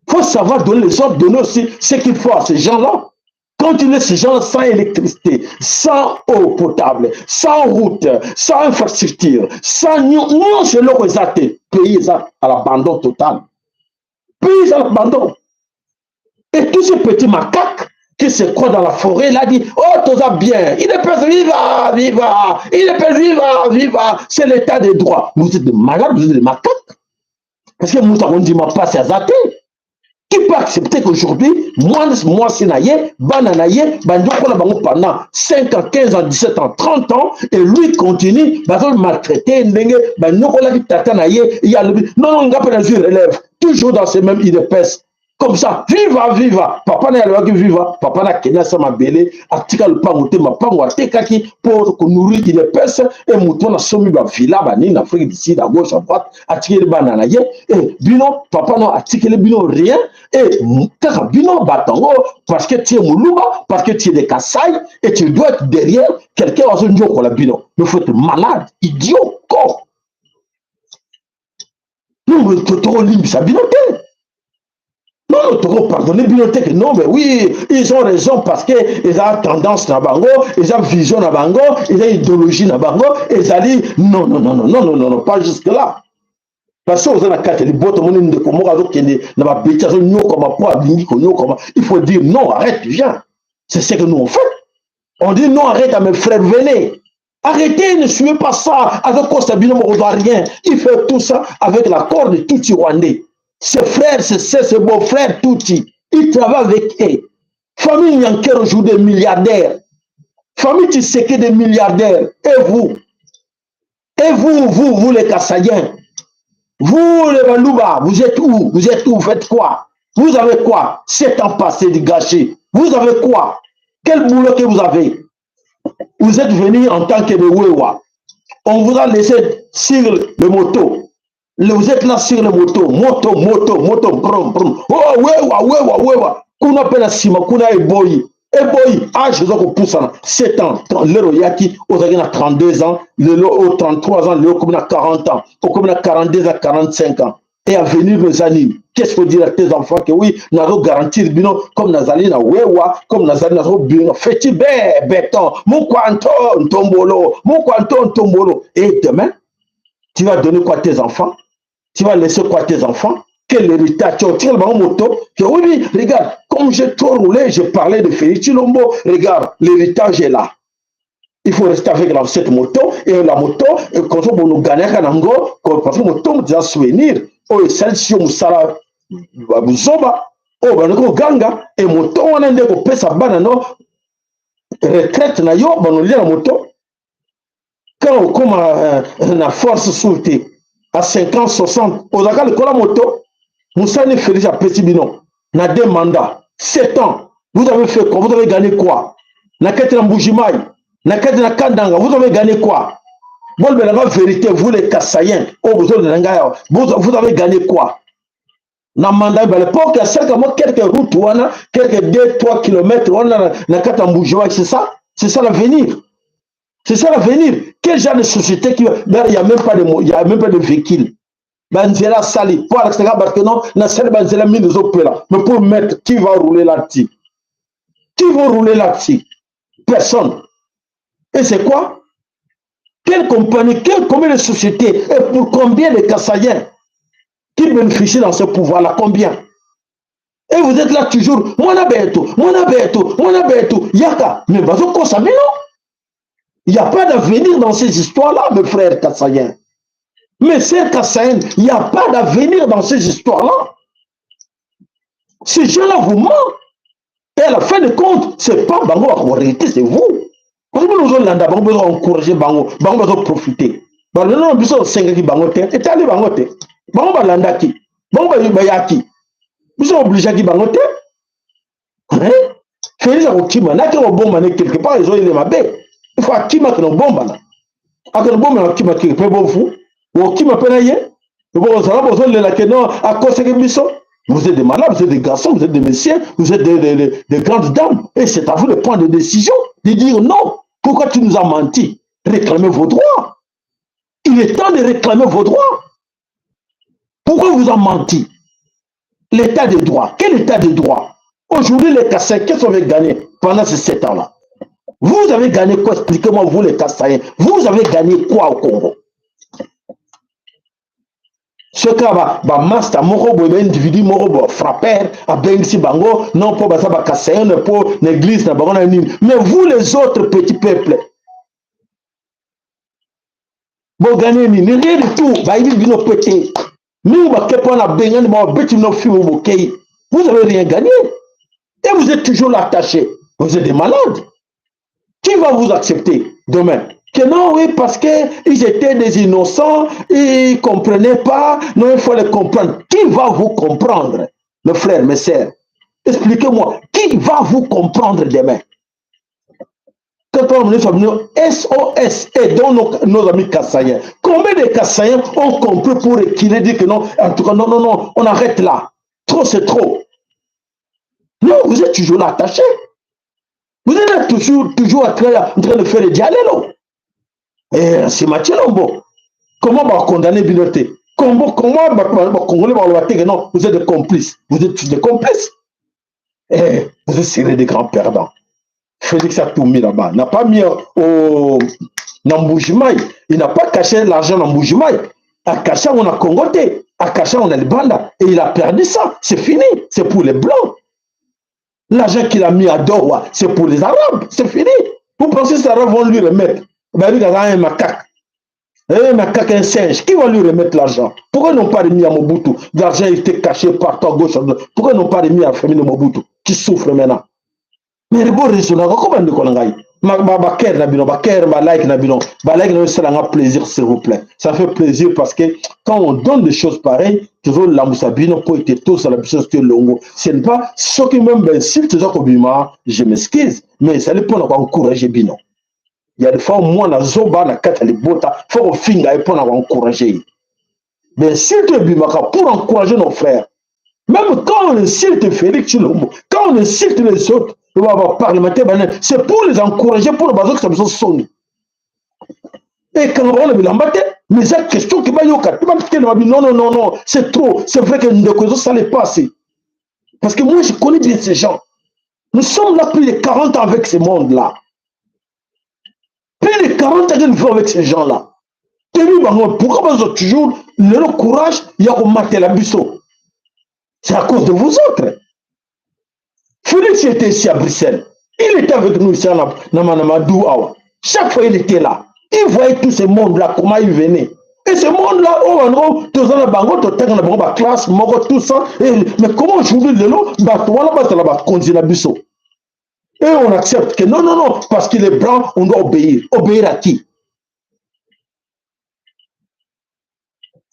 Il faut savoir donner les ordres, donner aussi ce qu'il faut à ces gens-là. Quand tu laisses ces gens sans électricité, sans eau potable, sans route, sans infrastructure, sans nyonso eloko eza te, pays eza à l'abandon total. Pays à l'abandon. Et tous ces petits macaques qui se croient dans la forêt, là, dit, oh, tout ça bien, il est pas viva, viva, il est pas viva, viva, c'est l'état des droits. Vous êtes des malades, vous êtes des macaques. Parce que moto akondima mpasi aza te. Qui peut accepter qu'aujourd'hui, mwasi na ye, bana na ye, banyokola bango pendant 5 ans, 15 ans, 17 ans, 30 ans, et lui continue, bazo maltraiter ndenge banyokolaki tata na ye, ye alobi, non, non, nga mpe nazwi relève, toujours dans ce même UDPS. Comme ça, viva, viva. Papa na ye alobaki viva, papa na Kenya sa mabele, atika lopango te, mapango atekaki mpo konourrir UDPS, e moto wana asombi bavilla banini na Afrique du Sud, à gauche, à droite, atikeli bana na ye, e bino, papa no atikeli bino rien, e kaka bino bato yango, parce que tu es Moluba, parce que tu es de Kasaï, et tu dois être derrière quelqu'un azonyokola bino. Mais faut être malade, idiot, con. Nous, tokolimbisa bino te. Non, toko pardonner bino te que non, mais oui, ils ont raison parce que eza tendance na bango, eza vision na bango, eza idéologie na bango, ezali non, non, non, non, non, non, non, non, pas jusque là. Parce que oza na kati ya libota, omoni ndeko moko azokende na babeti, azonyokama mpo alingi konyokama, il faut dire non, arrête, viens. C'est ce que nous on fait. On dit non, arrête à mes frères, venez. Arrêtez, ne suivez pas ça. Azokosa bino mokozwa rien. Il fait tout ça avec l'accord de Tutsi rwandais. Ses frères, ses sœurs, ses beaux-frères Tutsi. Il travaille avec eux. Famille Nyanker aujourd'hui des milliardaires. Famille Tshisekedi des milliardaires. Et vous? Et vous, vous, vous les Kassaïens? Vous les Baluba, vous êtes où? Vous êtes où? Vous faites quoi? Vous avez quoi? 7 ans passés de gâchis. Vous avez quoi? Quel boulot que vous avez? Vous êtes venu en tant que Wewa. On vous a laissé sur le moto. Vous êtes là sur le moto. Moto, moto, moto, brum, brum. Oh, wewa, wewa, wewa. Kuna pe na sima, kuna eboyi. Eboyi, âge oza kopusana. 7 ans, lelo oyaki, ozalaki na 32 ans, lelo o 33 ans, lelo okomi na 40 ans, okomi na 42 ans, 45 ans. Et à venir nos amis, qu'est-ce qu'il faut dire à tes enfants que oui, nazo garantir bino comme nazali na wewa, comme nazali nazo bino, feti be, béton, mukwanto, ntombolo, mukwanto, ntombolo. Et demain, tu vas donner quoi à tes enfants? Tu vas laisser quoi à tes enfants? Quel héritage? Tu as le moto que oui, oui, regarde, comme j'ai trop roulé, je parlais de Félix Tshilombo, regarde, l'héritage est là. Il faut rester avec la, cette moto, et la moto, et quand on nous gagne parce que moto, on souvenir, oyo esalisi yo mosala buzoba oyo bandi koganga e moto wana nde kopesa bana no retraite na yo banolia na moto kaka okóma na force sur te à 50 60 ozalaka likolo ya moto. Mosala nini Félix apesi bino na deux mandats, 7 ans? Vous avez fait quoi? Vous avez gagné quoi na kati na Mbujimayi, na kati na Kandanga? Vous avez gagné quoi? Bolobelanga vérité, vous les Kasaïens oyo bozolela ngai awa, vous avez gagné quoi na mandat mibale? L'époque asalaka mwa quelques routes wana, quelques 2 3 kilomètres wana na kati ya Mbujimayi. C'est ça, c'est ça l'avenir, c'est ça l'avenir. Quel genre de société qui il y a même pas de il y a même pas de véhicule? Banzela asali po alakisaka bato que non, nasali banzela mingi ezopela, mais pour mettre, qui va rouler là-dessus? Qui va rouler là-dessus? Personne. Et c'est quoi? Quelle compagnie, quelle, combien de sociétés et pour combien de Kassaïens qui bénéficient dans ce pouvoir-là? Combien? Et vous êtes là toujours, mwana beto, mwana beto, mwana beto, yaka. Mais bazokosa bino. Il n'y a pas d'avenir dans ces histoires-là, mes frères Kassaïens. Mes sœurs Kassaïennes, il n'y a pas d'avenir dans ces histoires-là. Ces gens-là vous mentent. Et à la fin de compte, c'est pas bango en réalité, c'est vous. Parce que nous avons bango besoin encourager bango, bango besoin profiter. Bango non biso sengaki bango te, etali bango te. Bango balandaki, bango bayaki. Biso obligeaki bango te. Hein? Félix akokima, naki kobombana quelque part ezoyele mabe. Il faut akima akende kobombana. Akende kobombana akima quelque part bofu. Okima mpe na ye. Bozala bozolela ke non akosaki biso. Vous êtes des malades, vous êtes des garçons, vous êtes des messieurs, vous êtes des grandes dames. Et c'est à vous de prendre des décisions, de dire non. Pourquoi tu nous as menti? Réclamez vos droits. Il est temps de réclamer vos droits. Pourquoi vous a menti? L'état de droit. Quel état de droit? Aujourd'hui, les Kassaïens, qu'est-ce qu'on avait gagné pendant ces 7 ans-là? Vous avez gagné quoi? Expliquez-moi, vous les Kassaïens. Vous avez gagné quoi au Congo? Soki bamaster moko boye, baindividu moko boye, frapper abengisi bango non mpo baza bakasayen, mpo na église na bango na nini. Mais vous les autres petits peuples, bogagner nini? Rien du tout. Bayibi bino pe te mingi, bakepe wana bengani, babeti bino fimbu, bokei. Vous avez rien gagné et vous êtes toujours là attaché. Vous êtes des malades. Qui va vous accepter demain? Que non, oui, parce qu'ils étaient des innocents, ils ne comprenaient pas. Non, il faut les comprendre. Qui va vous comprendre, mes frères, mes sœurs? Expliquez-moi, qui va vous comprendre demain? Quand on est venu SOS et dont nos amis Kassaïens, combien de Kassaïens ont compris pour reculer, dire que non, en tout cas, non, non, non, on arrête là. Trop, c'est trop. Non, vous êtes toujours là attaché. Vous êtes là toujours, toujours en train de faire le dialogue. Et c'est Mathieu Lombo. Comment va condamner bino te? Comment Congolais va dire que non, vous êtes des complices? Vous êtes tous des complices. Et vous serez des grands perdants. Félix a tout mis là-bas. N'a pas mis au dans Mbujimayi. Il n'a pas caché l'argent dans Mbujimayi. A caché on a Congo te. A caché on a le Banda. Et il a perdu ça. C'est fini. C'est pour les Blancs. L'argent qu'il a mis à Doha, c'est pour les Arabes. C'est fini. Vous pensez que les Arabes vont lui remettre? Ben, lui, il a un macaque. Un macaque, un singe. Qui va lui remettre l'argent? Pourquoi ils n'ont pas remis à Mobutu? L'argent était caché partout à gauche. À droite. Pourquoi ils n'ont pas remis à la famille de Mobutu qui souffre maintenant? Mais bo raisonnaka ko bandeko na ngai, bacœur na bino, bacœur, balike na bino, balike na bino esalanga plaisir, s'il vous plaît. Ça fait plaisir parce que quand on donne des choses pareilles, tozolamusa bino mpo ete tozala biso te elongo. Ce n'est pas soki même bainsulte toza kobima, je m'excuse, mais ezali mpona koencourager bino. Ya des fois mwana zoba na kati ya libota, faut kofinga ye mpona koencourager ye. Bainsulte ebimaka pour encourager nos frères. Même quand on insulte Félix Tshilombo, quand on insulte les autres parlementaires, c'est pour les encourager, pour bazokisa biso soni ekanga bango na bilamba te. Mais eza question ke bayoka te, batelema bi non, non, non, non, c'est trop. C'est vrai que ndeko ezosala epasi parce que moi, je connais bien ces gens. Nous sommes là plus de 40 ans avec ce monde là plus de 40 ans que nous vivons avec ces gens là. Toyebi bango. Pourquoi bazwa toujours lelo courage ya komatela biso? C'est à cause de vous autres. Félix était ici à Bruxelles. Il était avec nous ici à Namadou awa. Chaque fois, il était là. Il voyait tout ce monde-là, comment il venait. Et ce monde-là, oh, en tozala bango, totanga na bango ba classe, moko, tout ça. Et, mais comment aujourd'hui, lelo, bato wana bazala bakonzi na biso? Et on accepte que non, non, non, parce qu'il est blanc, on doit obéir. Obéir à qui?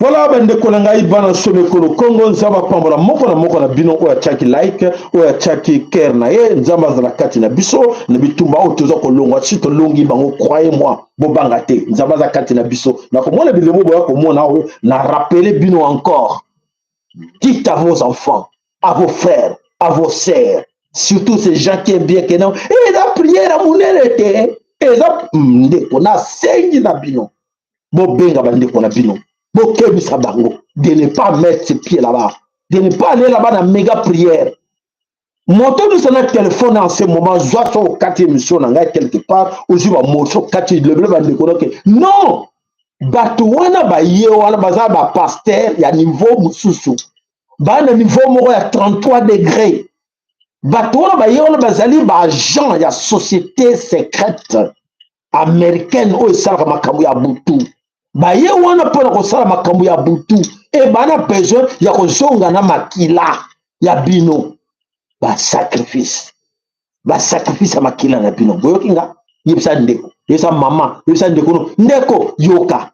Voilà, bandeko na ngai, bana somekolo Kongo, Nzambe apambola moko na moko na bino oyo atiaki like, oyo atiaki cœur na ye. Nzambe azala kati na biso na bitumba oyo toza kolongwa. Si tolongi bango, croyez moi, bobanga te, Nzambe aza kati na biso. Nakomona bilembo boya komona oyo na rappeler bino encore. Dites à vos enfants, à vos frères, à vos sœurs, surtout ces gens qui aiment bien que non, eza prière ya monene te, eza ndeko nasengi na bino, bobenga bandeko na bino, bokebisa bango de ne pas mettre ses pieds là-bas, de ne pas aller là-bas na méga prière. Moto nyonso na telefone en ce moment, zwa so okati émission na ngai quelque part, ozwi bamorceau okati lebele bandeko noke non, bato wana baye wana baza bapasteur ya niveau mosusu. Baa na niveau moko ya 33 degré. Bato wana baye wana bazali baagent ya société secrète américaine oyo esalaka makambo ya butu. Baye wana mpona kosala makambo ya butu e bana besoin ya kozonga na makila ya bino, basacrifice, basacrifice ya makila na bino. Boyoki nga? Yebisa ndeko, yebisa mama, yebisa ndeko no ndeko, yoka,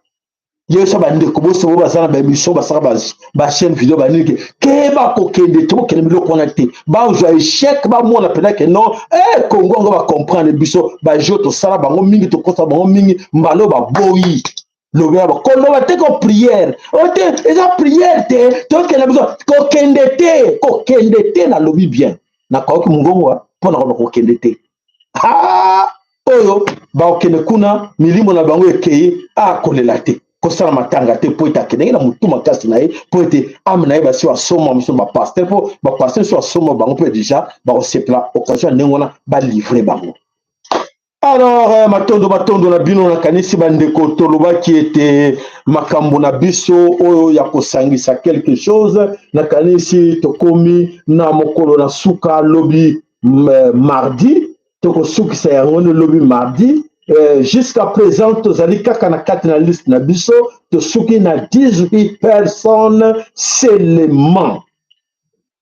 yebisa bandeko boso bo baza na baémission, basala bachaîne video banini ke keba kokende te, bokende biloko wana te, bazwa échec, bamona mpenza ke non, eh, Kongo yango bacomprendre biso, bajeu tosala bango mingi, tokosa bango mingi, mbala oyo baboyi lobela koloba te ko prière o te, eza prière te, tokende biso kokende te, kokende te. Nalobi bien, nakoki mongongo mpo na koloba kokende te. Oyo bakokende kuna, milimo na bango ekei, akolela te, kosala matanga te, mpo ete akendeki na motu makasi na ye, mpo ete ame na ye basi basoma mosusu bapasteur, mpo bapasteur mosusu basoma bango mpe deja bakosepela occasion ya ndenge wana balivre bango. Alors euh, matondo, matondo na bino. Nakanisi bandeko, tolobaki ete makambo na biso oyo ya kosangisa quelque chose, nakanisi tokomi na mokolo na suka lobi euh, mardi, tokosukisa yango nde lobi mardi. Jusqu'à présent tozali kaka na kati na liste na biso, tosuki na 18 personnes seulement,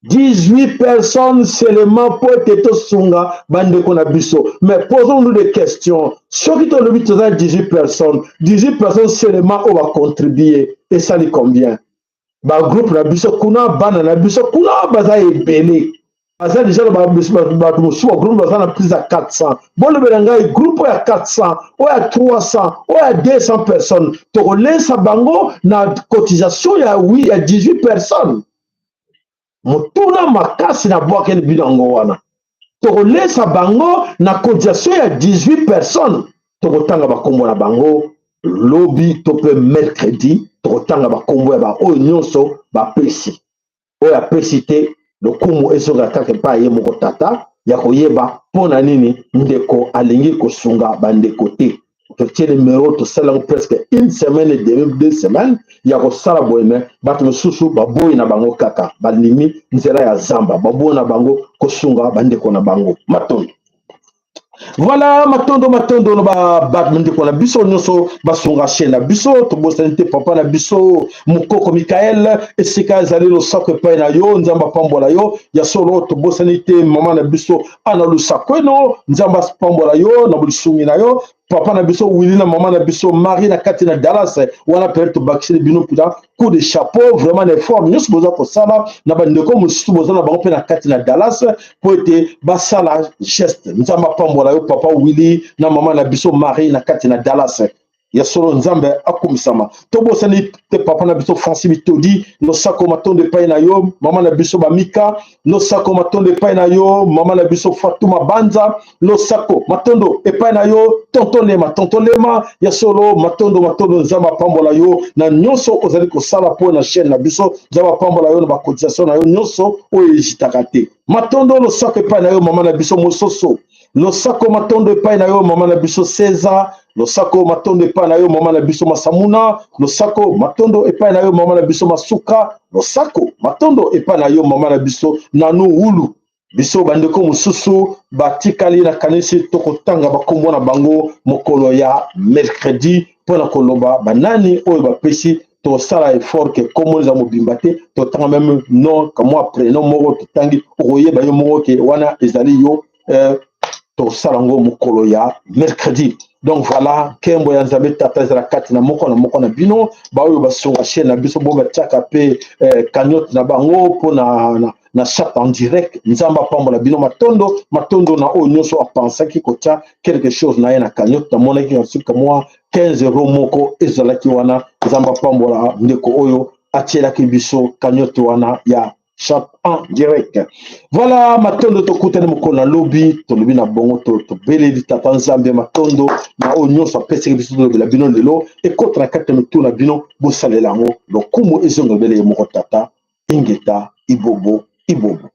18 personnes seulement mpo ete tosunga bandeko na biso. Mais posons-nous des questions: soki tolobi toza 18 personnes, 18 personnes seulement oyo bacontribue, esali combien? Bagroupe na biso kuna, bana na biso kuna baza ebele, baza deja na bato mosusu, bagroupe baza na plus ya 400. Bolobela ngai, groupe oyo ya 400, oyo ya 300, oyo ya 200 personnes, tokolesa bango na cotisation ya ya 18 personnes? Motuna makasi na bwakeli bino yango wana. Tokolesa bango na cotisation ya 18 personnes? Tokotanga bakombo na bango lobi to mpe mercredi, tokotanga bakombo ya baoyo nyonso bapesi. Oyo apesi te, lokumu ezonga kaka epai ye moko tata ya koyeba mpo na nini ndeko alingi kosunga bandeko te. Totie numero, tosala yango presque une semaine et demi, 2 semaines ya kosala boye, me bato mosusu baboyi na bango kaka, bandimi nzela ya zamba, baboyi na bango kosunga bandeko na bango. Matondo. Voilà, matondo, matondo na bandeko na biso nyonso basunga chaîne na biso. Tobosani te papa na biso Mokoko Mikael, esika ezali, losako epai na yo, Nzambe apambola yo ya solo. Tobosani te mama na biso Ana Lusakweno, Nzambe apambola yo na bolisungi na yo. Papa na biso Willi na mama na biso Marie na kati na Dallas wana mpe tobakiseli bino mpenza coup de chapeau vraiment na effort nyonso boza kosala na bandeko mosusu boza na bango mpe na kati na Dallas mpo ete basala geste. Nzambe apambola yo, papa Willi na mama na biso Marie na kati na Dallas. Ya solo, Nzambe akumisama. Tobosani te papa na biso Francis Bitodi, losako, matondo epai na yo. Mama na biso Bamika, losako, matondo epai na yo. Mama na biso Fatuma Banza, losako, matondo epai na yo. Tonton Lema, tonton Lema, ya solo, matondo, matondo. Nzambe apambola yo na nyonso ozali kosala mpo na chaîne na biso. Nzambe apambola yo na bacotisation na yo nyonso oyo ezitaka te. Matondo, losako epai na yo. Mama na biso Mososo, losako, matondo epai na yo. Mama na biso César, losako, matondo epai na yo. Mama na biso Masamuna, losako, matondo epai na yo. Mama na biso Masuka, losako, matondo epai na yo. Mama na biso Nanu Wulu. Biso bandeko mosusu batikali, nakanisi tokotanga bakombo na bango mokolo ya mercredi mpo na koloba banani oyo bapesi. Tosala effort ke kombo eza mobimba te, totanga meme nom, kamwa prénom moko totangi, okoyeba yo moko ke wana ezali yo. Tosala yango mokolo ya mercredi. Donc voilà, nkembo ya Nzambe Tata ezala kati na moko na moko na bino baoyo basunga chaîne na biso, bo batiaka mpe cagnotte na bango mpo na chat en direct. Nzambe apambola bino. Matondo, matondo na oyo nyonso apansaki kotia quelque chose na ye na cagnotte. Namonaki na suka mwa 15 euro moko ezalaki wana. Nzambe apambola ndeko oyo atielaki biso cagnotte wana ya chat en direct. Voilà, matondo. Tokutani mokolo na lobi. Tolobi na bongo, tobeleli Tata Nzambe matondo na oyo nyonso apesaki biso. Tolobela bino lelo, ekota na kati ya mitu na bino, bosalela yango. Lokumu ezonga ebele ye moko Tata. Ingeta, ibobo, ibobo.